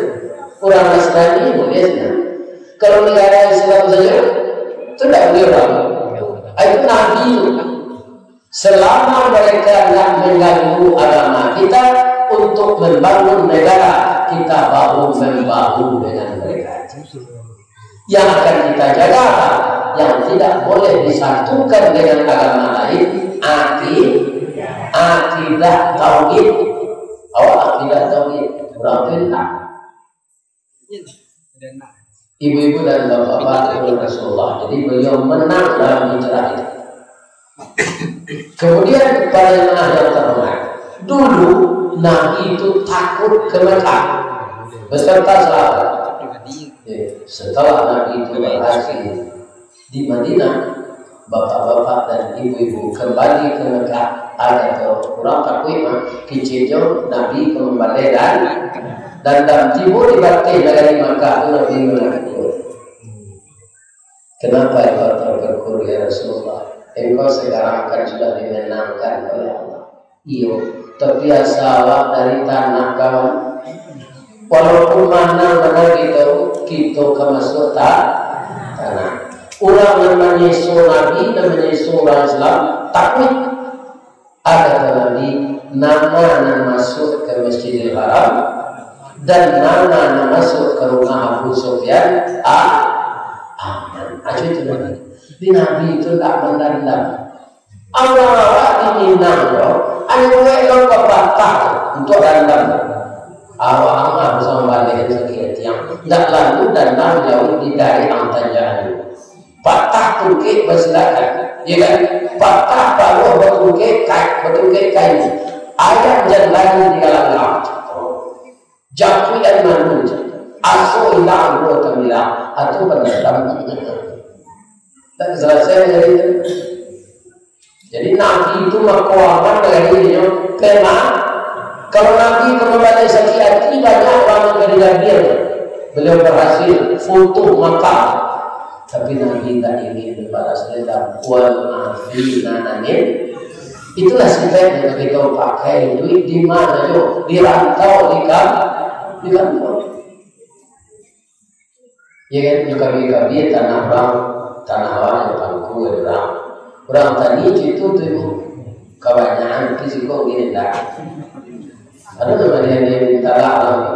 Urang Nasrani buliah sinan. Kalau negara Islam saja, itu ndak buliah urang. Ah, itu Nabi itu. Selama mereka ndak mengganggu agama kita untuk membangun negara, kita bahu-membahu dengan mereka. Yang akan kita jaga, yang tidak boleh disatukan dengan agama lain, aki-, akidah tauhid. Awak akidah tauhid, urang tu enak. Ibu-ibu dan bapak-bapak, Rasulullah. Jadi, beliau menang dalam hijrah itu. Kemudian, para jemaah yang terhormat, dulu Nabi itu takut ke Mekah beserta sahabat. Eh, setelah Nabi itu berhasil di Madinah, bapak-bapak dan ibu-ibu kembali ke Mekah. Ada tu urang takuik mah, keceknyo Nabi ka mambaleh dan, dan, dan tibo di bateh nagari Makkah tu Nabi manakua. Kenapa engkau terpukul, ya Rasulullah? Engkau sekarang kan sudah dimenangkan oleh Allah. Iyo, tapi asa awak dari tanah, kawan. Walaupun manang-manang kito, kito ka masuak ta-, tanah. Urang nan manyeso Nabi, nan manyeso urang Islam, takuik. Ado Nabi, nana nan masuak ka Masjidil Haram, dan nana nan masuak ka rumah Abu Sufyan, a-, aman. Ajo itu Nabi. Jadi Nabi itu ndak mandandam. Amun awak di Minang tu, ado buek lo papatah tu, untuak dandam. Awak angah bisa mambaleh sakik ati ang. Ndak lalu dandam jauah di dari ang tanjaan. Patah tungkek basilakan, ya kan? Patah paruah batungkek kai-, batungkek kain. Ayam jan lari di galang-galang. Japuik dari mano tu? Aso ilang dua tambilang. Atau pandandam. Tak selesai dari itu. Jadi Nabi itu makuaman dari inyo pernah. Kalau Nabi itu mambaleh sakik hati, banyak urang nan jadi jabir. Beliau berhasil futuh Makkah. Tapi Nabi tak ingin membalas dendam. Wal afina anil. Itulah sifat yang kita pakai duit di mana jo, di rantau, di kam-, di kantor. Ya kan, nyo kabia-kabia tanah urang, tanah awak nyo pangku urang. Urang tani cucu tu, Ibu. Kabanyakan tu siko gini dah. Ada nama dia, dia minta lah orang tu.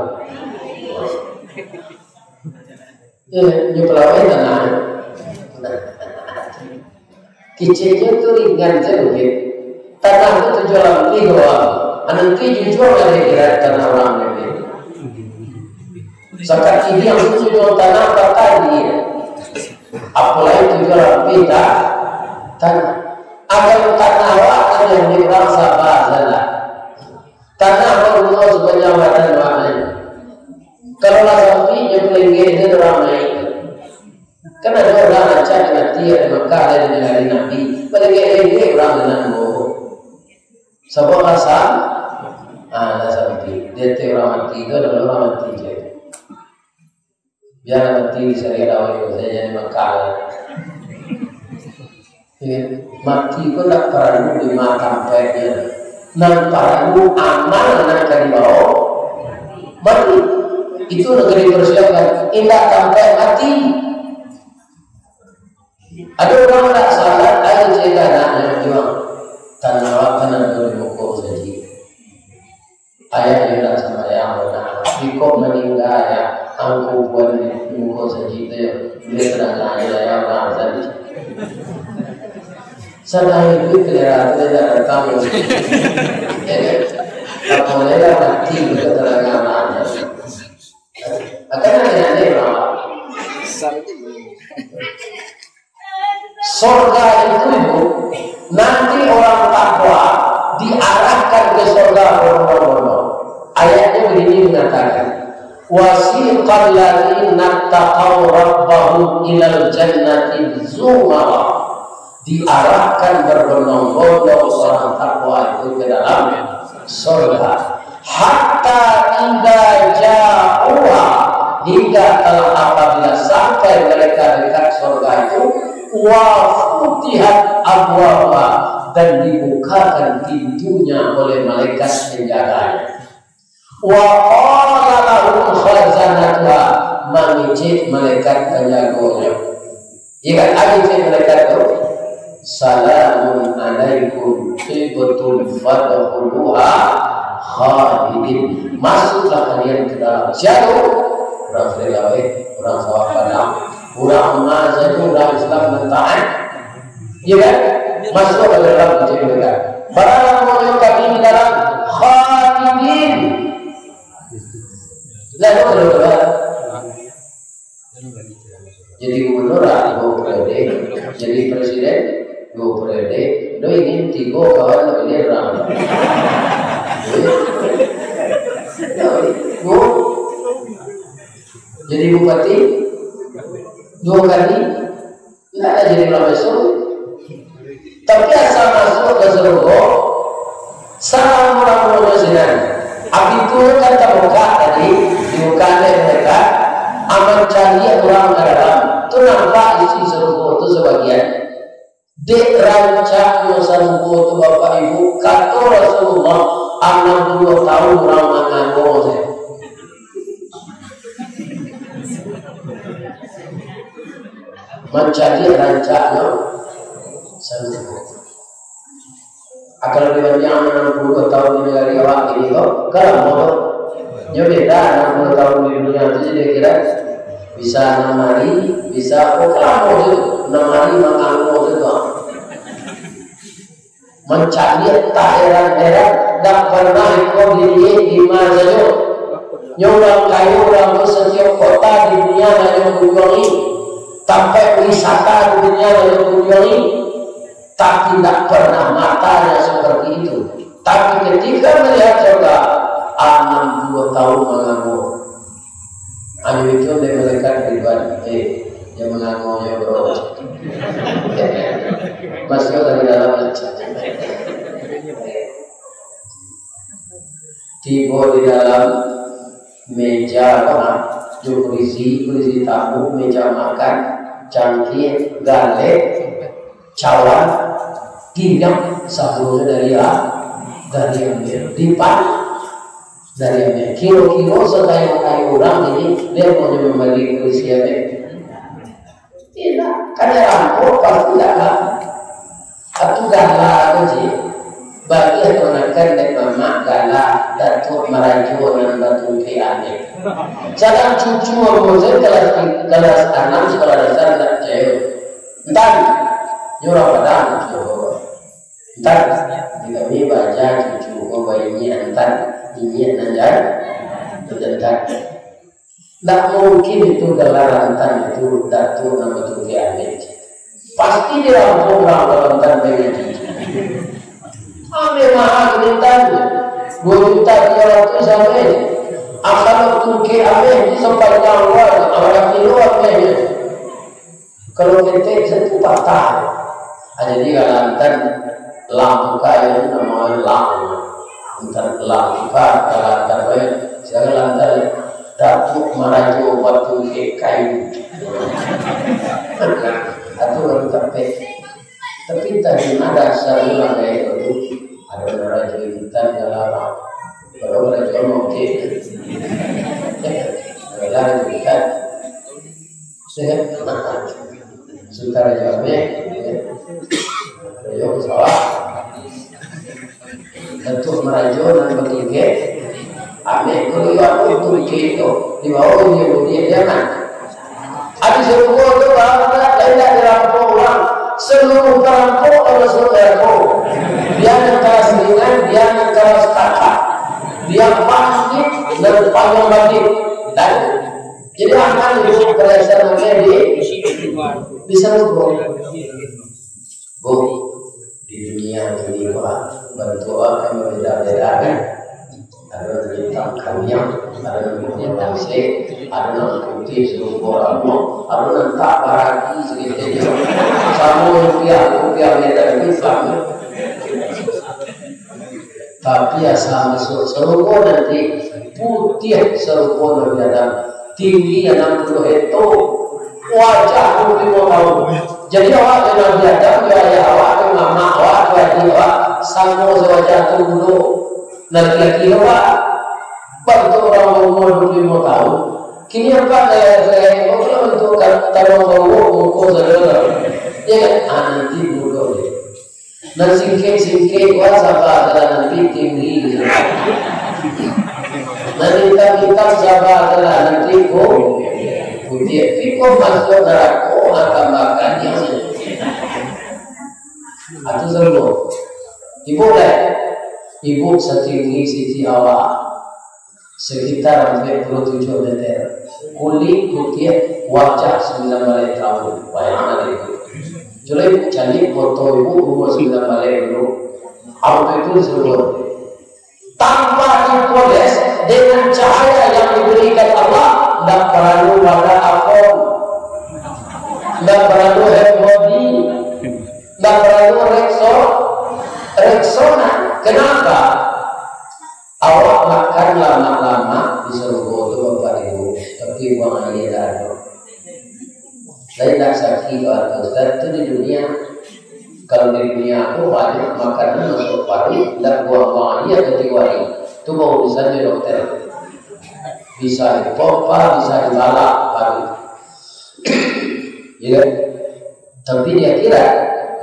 Ya, nyo pelawai tanah. Kiciknyo tu ringan sajo, Bukik. Tanah tu tujuah lampih doang. Nanti jujur lah dikira tanah urang ni. Sakatidiang tu tujuah tanah patani. Apolai tujuah lampih ta-, tanah. Agan tanah awak nan diambiak urang, saba sajolah. Tanah baguno sapanjang badan awak ni. Kalau lah sampai, nyo palenggek se urang naik. Kan ado urang rancak mati, ado Makkah, ado di nagari Nabi. Palenggek-lenggek urang nan ko. Sabab rasa, ah, lah sampai. Di ateh urang mati tu, ado urang mati je. Biar mati di Sariah Dawai tu, sajo di Makkah. Ya, mati pun ndak paralu di ma tampaiknyo. Nan paralu amal nan ka dibawo mati. Itu nan ka dipersiapkan. Indak tampaik mati. Ado urang ndak salat, ayo cegah anaknyo juo. Tanawakan ado di muko saji. Ayah indak sambayang, nak. Iko maningga, ayah. Angku buan di muko saji tu, yo. Bia tadanga jo ayah urang tadi. Sadang iduik kalera tu indak datang. Apo lai lah mati, bia tadanga urang tadi. Akan aneh-aneh urang. Sorga itu, Ibu, nanti orang takwa diarahkan ke sorga berbondong-bondong. Ayatnya begini mengatakan, "Wasiqal ladzina taqaw rabbahum ilal jannati zumara." Diarahkan berbondong-bondong orang takwa itu ke dalam sorga. Hatta idza ja'uha, hingga telah apabila sampai mereka dekat sorga itu, wa futihat abwabuha, dan dibukakan pintunya oleh malaikat penjaganya. Wa qala lahum khazanatuha, mangecek malaikat panjagonyo. Iyo kan, ado cek malaikat tu, "Salamun alaikum, tibtum fadkhuluha khalidin." Masuklah kalian ke dalam. Sia tu? Urang Sariah Dawai, urang Sawah Padang, urang ma sajo, urang Islam nan taat. Iyo kan? Masuk ke dalam kecil malaikat. Barang lamonyo kami di dalam, khalidin. Lalu keluar. Jadi gubernur lah, duo periode. Jadi presiden, duo periode. Lo ingin tigo kawan lo ingin urang. Duo. Jadi bupati, duo kali. Indak ado jadi urang biaso. Tapi asa masuk ka sarugo, salamo-lamonyo sinan. A, pintunyo kan tabuka tadi, dibuka dek malaikat, a, mancaliak urang ka dalam, tu nampak isi sarugo tu sabagian. Dek rancaknyo sarugo tu, Bapak Ibu, kato Rasulullah, anam puluah taun urang mangango sajo. Mancaliak rancaknyo sarugo. A, kalau dibanding anam puluah taun di nagari awak kini ko, kan lamo tu. Nyo beda anam puluah taun di dunia tu, jadi kira bisa anam hari, bisa, oh, kan lamo tu. Anam hari mangango tu, tu. Mancaliak taheran-heran, dak pernah iko diliek di ma sajo. Nyo urang kayo, urang tu satiok kota di dunia nan nyo kunjuangi, tampek wisata di dunia nan nyo kunjuangi, tapi dak pernah matanya seperti itu. Tapi ketika melihat sorga, anam puluah taun mangango. Anu itu dari malaikat Ridwan, eh, yang mengangonya, bro. Masuk lagi dalam aja. Tibo di dalam meja, apa, jo kurisi, kurisi tamu, meja makan, cangkir, galeh, cawan, pinggan, saburuanyo dari, ah, dari ambiak. Dipan, dari ambiak. Kiro-kiro sakayo-kayo urang ini, dia mau mambali kurisi ambiak. Indak, kan rampok pasti indak lah. Atu gala tu, Cik. Bagi kamanakan dek mamak gala Datuak Marajo nan batungkek aneh. Sadang cucu ambo se kelas ti-, kelas anam sekolah dasar ndak picayo. Ntan, nyo urang Padang cucu ambo. Ntan, di kami baaja cucu ko bainyiak ntan, inyiak nan jan-, nan jantan. Ndak mungkin itu galaran ntan itu Datuak nan batungkek aneh. Pasti dirampok urang kalau ntan mangaji. Ameh maha gini ntan. Dua juta tiga ratus ameh. Asal tungkek ameh di sapanjang luar, awak kilo ameh. Kalau ketek satu patah. Ah, jadi kalau ntan lang tukar itu namonyo lang. Ntan lang tukar, kalau ntan bae, sekarang ntan Datuak Marajo batungkek kayu. Atau baru tapek. Tapi tadi ada satu orang kayak itu. Ada Marajo Intan dalam. Kalau Marajo mau ke. Adalah Intan. Sehat. Sudah Rajo Ameh, ya. Rajo ke sawah. Datuak Marajo nan batungkek. Ameh kalau iyo aku tungkek tu. Di bawah dia bunyi, jangan. Ati sarugo tu, baru lain dak dirampok urang. Saluruh perampok Allah suruh dirampok. Dia nan kalas ringan, dia nan kalas kakak. Dia pangit dan panjang batin. Dan jadi, akan ibu perhiasan pakai di, di sarugo. Bu, di dunia ini, Pak, bantuak akan berbeda-beda, kan? Ada nan hitam kanyang, ada nan putih tansek, ada nan putih serupo rambut, ada nan tak baragi sedikit. Samo rupiah, rupiah beda itu sama. Tapi asa masuk sarugo nanti, putiah sarupo Nabi Adam, tinggi anam puluah heto, wajah dua puluah limo tahun. Jadi awak jo Nabi Adam, jo ayah awak, jo mamak awak, jo adik awak, samo sawajah tu dulu. Laki-laki awak, bantuak urang baumua dua puluah limo tahun. Kini apa gaya-gaya awak tu lah bantuak ka-, tarang bawok muko saudara. Ya kan? Ah, nanti bodoh dia. Nan singkek-singkek, wah, saba salah nanti tinggi. Nan hitam-hitam, saba salah nanti pu-, putiah. Piko masuk narako akan makan yang. Atu sembuh. Ibu deh. Ibu satinggi siti awak. Sekitar ampek puluah tujuah meter. Kulik putiah, wajah sambilan baleh tahun. Bayangkan itu. Culik caliak foto ibu umur sambilan baleh dulu. Waktu itu disebut. Tanpa dipoles dengan cahaya yang diberikan Allah, ndak perlu wadah Avon. Ndak perlu hand body. Ndak perlu Rexo-, Rexona. Kenapa? Awak makan lamak-lamak di sarugo tu, Bapak Ibu, tapi buang aia dak ado. Lain dak sakik, Pak Ustaz, tu di dunia. Kalau di dunia aku banyak makanan masuk paruik, dak buang-buang aia katigo hari. Tu baru bisa di dokter. Bisa dipompa, bisa dibalak paruik. Ya kan? Tapi di akhirat,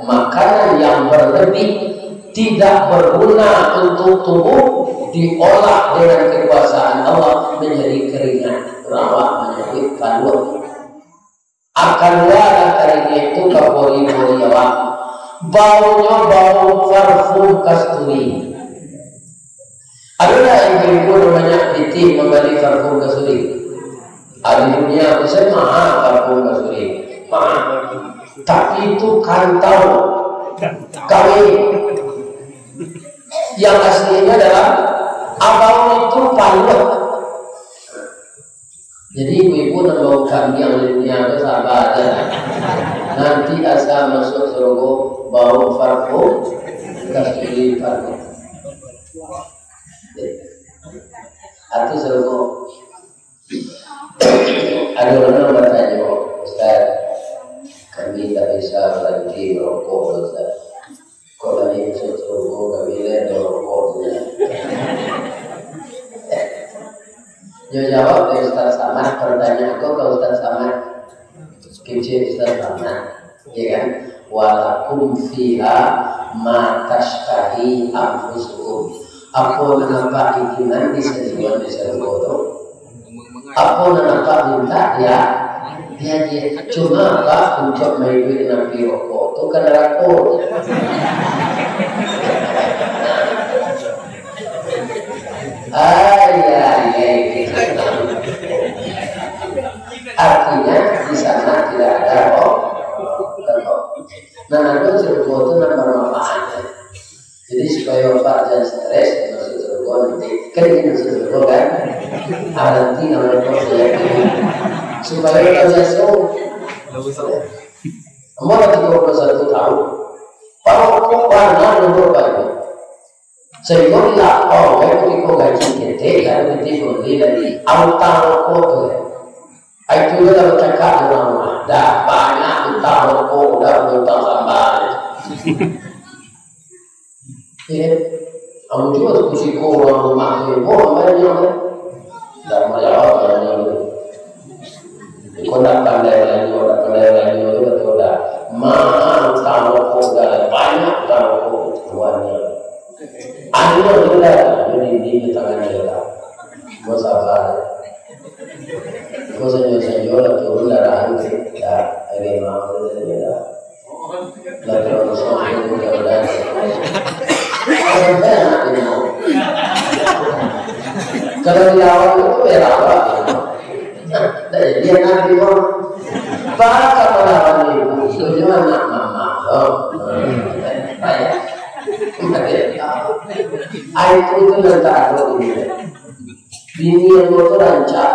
makanan yang berlebih tidak berguna untuk tubuh diolah dengan kekuasaan Allah menjadi keringat. Awak menjadi paluak. Akan luar keringat itu ka pori-pori awak. Baunyo bau parfum kasturi. Ado ndak ibu-ibu nan banyak pitih mambali parfum kasturi? Ah, di dunia tu sajo maha parfum kasturi. Maha. Tapi itu kantau. Kami yang aslinya adalah abang itu paluak. Jadi ibu-ibu nan bau kambiang di dunia tu sabar aja. Nanti asa masuk sarugo bau parfum, kasturi parfum. Atau sarugo. Ada orang bertanya, "Ustaz, kami tak bisa berhenti merokok, Ustaz." Kok tadi masuk sarugo, kami leh rokoknyo. Yo jawab dek Ustaz Samad, pertanyaan ko ka Ustaz Samad. Kecek Ustaz Samad, ya kan? Walakum fiha ma tashtahi anfusukum. Apo nan apak inginan disajikan di sarugo tu? Apo nan apak mintak, ya, ya, ya. Cuma apak untuak maiduik api rokok tu ka narako. Ai, ai, ai. Artinya, di sana tidak ada rokok. Nah, ado sarugo tu nan bermanfaat. Jadi, supaya apak jan stres, masuk sarugo nanti. Kan ingin masuk sarugo, kan? Ah, nanti namanya kok saya ini. Supaya tak biasa. Umur tiga puluh satu tahun. Parokok bana nomor banyak. Sahinggo dilapau, eh, kutiko gaji ketek, lalu nanti boli lagi. Utang rokok tu, eh. Ai, tu lah bacakak di urang rumah. Dah banyak utang rokok, dah utang sambal. Iya. Amun juo sakutiko urang rumah tu, oh, banyak, eh. Dah malawak, dah malawak. Kau ndak pandai balanjo, ndak pandai balanjo tu, kato dah. Mahal utang rokok, dah banyak utang rokok. Tuannya. Anu tu dah, anu di, di tangan dia dah. Kau sabar. Kau sanyo-sanyo lah turun darah tu. Dah, lagi mahal tu dah. Lah, kalau sampai itu, kalau dah. Sampai anak ini. Kalau dilawan itu, ya lawan. Nah, tak jadi anak ini. Baka melawan ibu, itu juga anak mama, loh. Baik. Ai, itu, itu yang tak ada ini. Bini ambo tu rancak.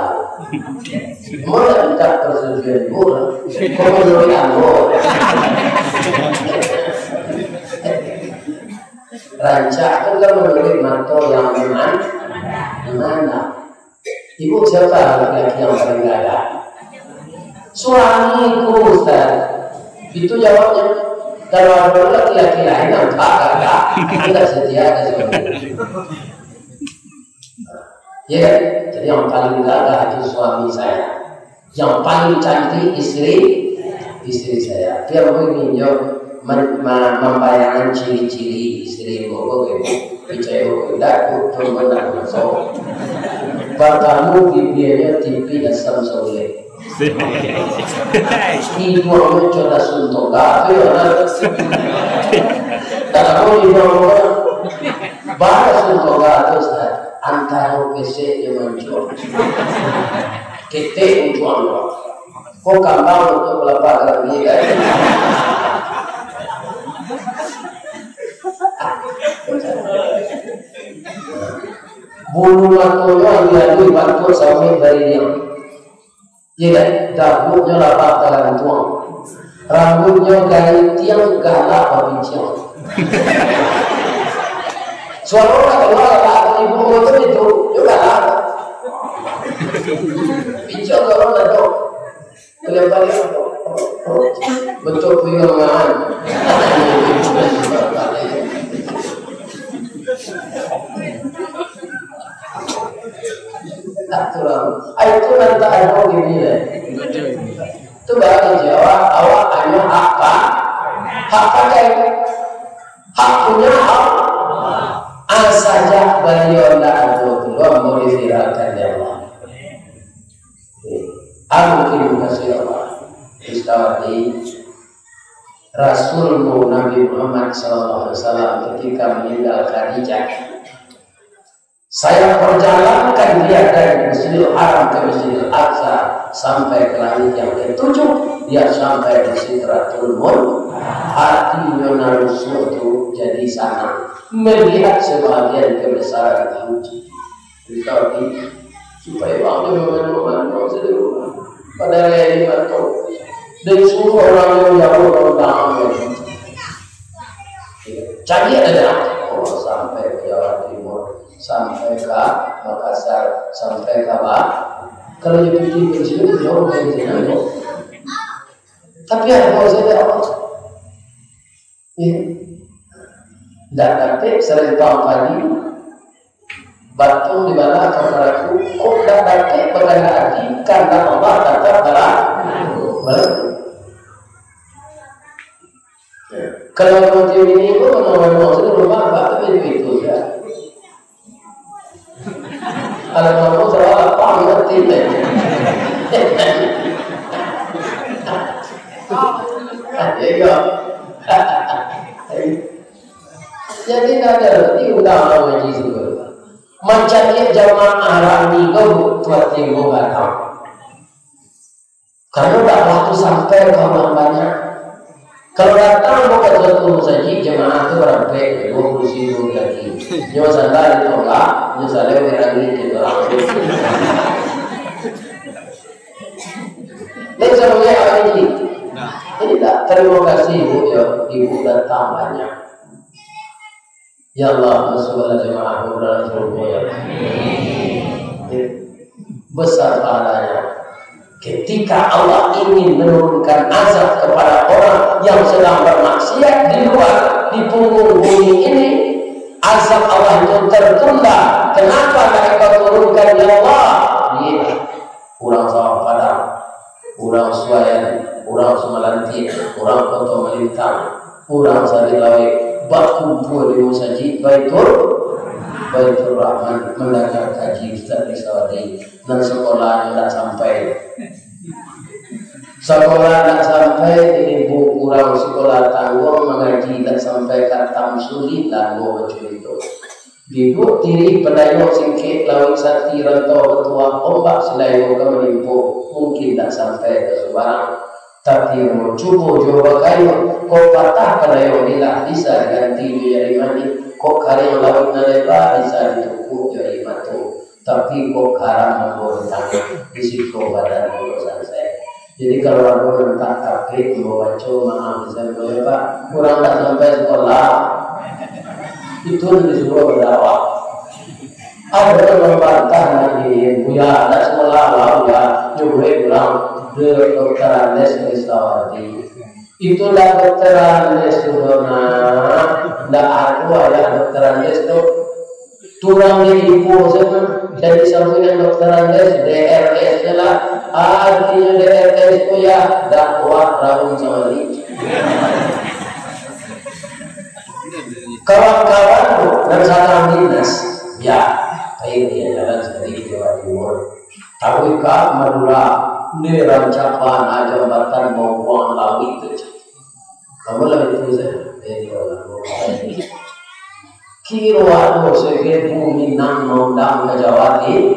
Ambo ndak minta persetujuan ibu lah. Kok manuruik ambo? Rancak tu kan manuruik mato yang memandang. Ibu, siapa laki-laki yang paling gagah? Suamiku, Ustaz. Itu jawabnya. Kalau ada laki-laki lain, nampak gagah. Itu ndak setia ada suami. Ya kan? Jadi, yang paling gagah itu suami saya. Yang paling cantik istri, istri saya. Tapi ambo ingin jo men-, ma-, mambayangkan ciri-ciri istri ambo ko, ibu. Picayo ko, indak, betul benar masuk. Partamo, bibianyo tipih asam saulek. Iduang tu codas suntoga tu, yo, nah. Tak tahu iduang tu. Bara suntoga tu, Ustaz? Antaro kesek jo mancua. Ketek ujuang tu. Kok kambang tu kelapa garami, kan? Bulu matonyo alui-alui, bantuak saruik dari liang. Iyo kan? Dabuaknyo labah tagantuang. Rambuiknyo garitiang galak babinciang. Suaro lah kalua galak, ibu tu itu, iyo galak. Bincang kalau ado. Kalian balik. Betul punya mangan. Aturan. Ai, itu nan tak ado di dunia. Itu barang Jawa, awak hanya hak pa-, hak pakai. Hak punya Allah. Asajak baliau ndak ado tu, ambo diviralkan dek Allah. Amin, kasih Allah. Istighfar di Rasulmu Nabi Muhammad sallallahu alaihi wasallam ketika meninggal Khadijah. Saya perjalankan dia dari Masjidil Haram ke Masjidil Aqsa, sampai ke langit yang ketujuh, dia sampai di Sidratul Muntaha. Hatinyo nan rusuah tu jadi sanang melihat sebahagian kebesaran itu. Jadi, supaya urang tu mangano-mangano sajo. Padahal lai limo tu. Dan suruh urang yang jauah datang. Cari aja. Oh, sampai ke Jawa Timur, sampai ke Makassar, sampai ke Ba-, kalau di pintu kecil itu jauh dari sini, yo. Tapi ada saja apa? Ya. Ndak dapek sarentang padi, batuang dibalah ka paraku, kok ndak dapek bakandak ati, kandak Allah tatap bara-, baraku. Kalau kamu tiup ini, itu memang, memang sudah berubah, tapi itu, itu saja. Kalau kamu salah, apa ngerti deh? Iya. Jadi, tidak ada diundang orang ngaji semua. Mancari jamaah rami ko, butuh timbul datang. Karena dakwah tu sampai ka urang banyak. Kalau datang bukan suatu masajid, jamaah tu barampek, duo puluah ribu lagi. Nyo sandal ditolak, nyo salai urang lagi, gitu. Lain sama kayak apa ini? Jadi tak, terima kasih, Bu, ya, Ibu datang banyak. Ya Allah, masukkanlah jamaah dalam surga, ya Allah. Besar pahalanya. Ketika Allah ingin menurunkan azab kepada orang yang sedang bermaksiat di luar, di punggung bumi ini, azab Allah itu tertunda. Kenapa tak Engkau turunkan, ya Allah? Iya. Urang Sawah Padang, urang Suayan, urang Sumalantik, urang Koto Malintang, urang Sari Lawik, bakumpua di masajid Baitur, Baitur Rahman, mandanga kaji Ustaz Rizawadi, nan sakolah indak sampai. Sakolah indak sampai, ibu urang sakolah tangguang mangaji indak sampai katam, sulik lah ambo bacurito. Dibuek tirih padayok singkek, lawik sati rantau batuah, ombak silayo ka manimpo, mungkin indak sampai ka subarang. Tapi, ambo cubo juo bakayo, kok patah padayok bilah, bisa diganti jo jari manih, kok kariang lawik nan leba, bisa ditukuak jo aia mato. Tapi, kok karam ambo di tangah, di siko badan ambo sansai. Jadi, kalau ado nan tak tapek ambo baco, maaf, bisa ambo, ya, Pak. Urang tak sampai sakolah. Itu nan disuruah badakwah. Ado nan mambantah, nak dingin, Buya, tak sakolah lah, Buya. Nyo buek urang, Dokter Andes Rizawadi. Itulah Dokter Andes tu, Dona. Ndak ado ayah Dokter Andes tu. Turang di Ipoh sana, jadi sampai nan Dokter Andes, D R S je lah. Artinyo D R S tu, ya, dakwah raun sawali. Kawan-kawan tu, nan sadang dinas, ya, akhirnya jalan sendiri ke Jawa Timur. Taruih ka Madura, di rancak bana jambatan mambuang lawik tu. Kamu lah itu saja. Eh, ya Allah. Kiro ado seribu Minang maundang ka Jawa Ti-,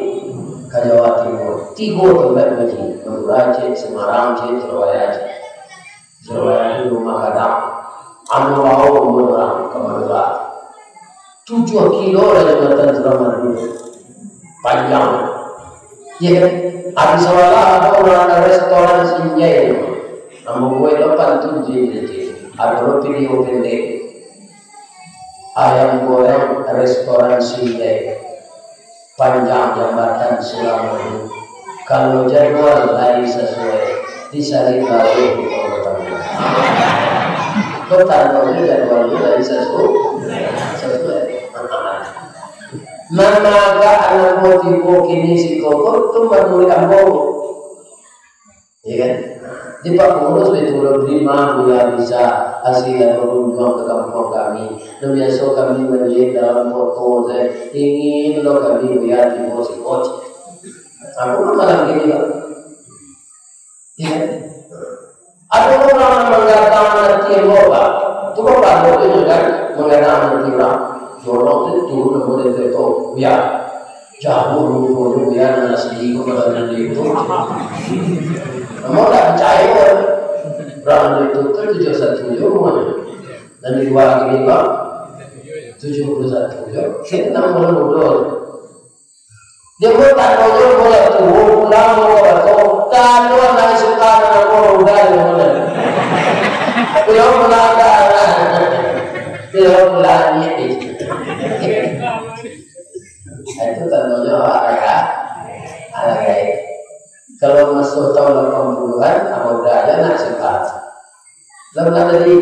ka Jawa Timur. Tigo tampek ngaji, Madura cek, Semarang cek, Surabaya cek. Surabaya tu rumah gadang. Anu bawo urang ka Madura. Tujuah kilo lah jambatan Suramadu. Panjang. Iya kan? Habis sawalah ado urang restoran Sinjai. Ambo buek lo pantun tu jadi. Ado lo video pendek. Ayam goreng restoran Sinjai. Panjang jambatan Suramadu. Kalau jadwal lai sasuai, disalin laweh di Kota Tanggerang. Kota Tanggerang jadwal lai sasu-, sasuai. Nan agak anak buah tibo kini siko ko tu manuruik ambo. Ya kan? Di Pak Pengurus itu lo terima, Buya, bisa hasil yang berkunjung ke kampung kami. Dan biasa kami melihat dalam foto, saya ingin lo kami, Buya, tibo siko. Aku kan malam ini, Pak. Ya kan? Ada orang yang mengatakan nanti lo, Pak. Itu Bapak lo itu kan mengatakan nanti orang. Jorok itu turun dari kereta. Ya. Jauah ruponyo, Buya, nan asli ko kalau nan di itu. Ambo tak picayo. Urang nan di itu tu tujuah satu jo umurnyo. Nan di lua lagi ni, Bang? Tujuah puluah satu jo. Kini enam puluah duo. Dia pun tak tahu jo, bola tu, bola, bola tu. Kalau nak suka dengan bola, bola, bola. Belum pernah ada lah. Belum pernah ni. Itu tandonyo alah gaek. Alah gaek. Kalau masuak taun lapan puluahan, apo udah aja nak simpan. Lah, lah tadi,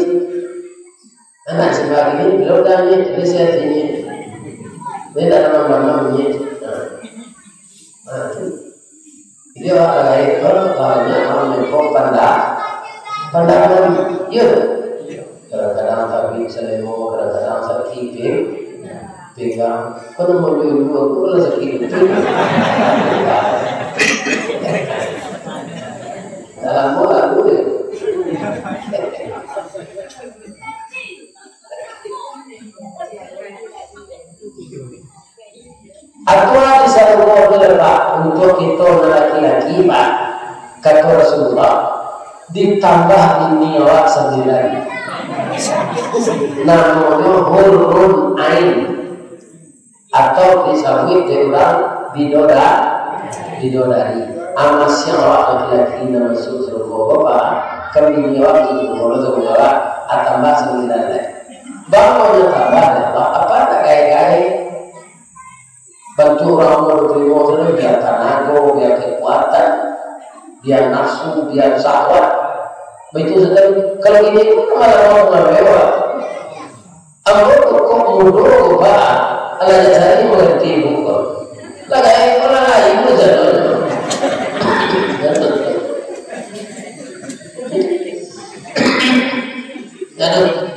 anak simpan ini, belum dah ni, ini saya sini. Ini tak ada nama-nama ni. Nah. Nah, tu. Jadi, alah gaek tu banyak orang yang kau pandang, pandangan, ya. Kadang-kadang tak Pinggang, kau namo dulu, aku lah sakit. Dalam bola dulu ya. Aturan di sarugo tu lah, Pak, untuk kito nan laki-laki, Pak, kato Rasulullah, ditambah bini awak sambilan. Namonyo hurun ain, atau disabuik dek urang bidoda-, bidodari. Amasiang awak laki-laki nan masuak sarugo, Pak, kan bini awak masuak sarugo, sarugo awak, atambah sambilan lai. Bangunyo tambah, ya Allah, apa tak gaya-gaya? Bantuak urang umua duo puluah limo tu, bia tanago, bia kekuatan, bia nafsu, bia syahwat. Baitu sajo. Kalau kini tu malah mau mewah. Ambo tu kok mudo, Pak. Alah, cari mangarati muko. Lah, gaya urang lain tu, jan. Jan.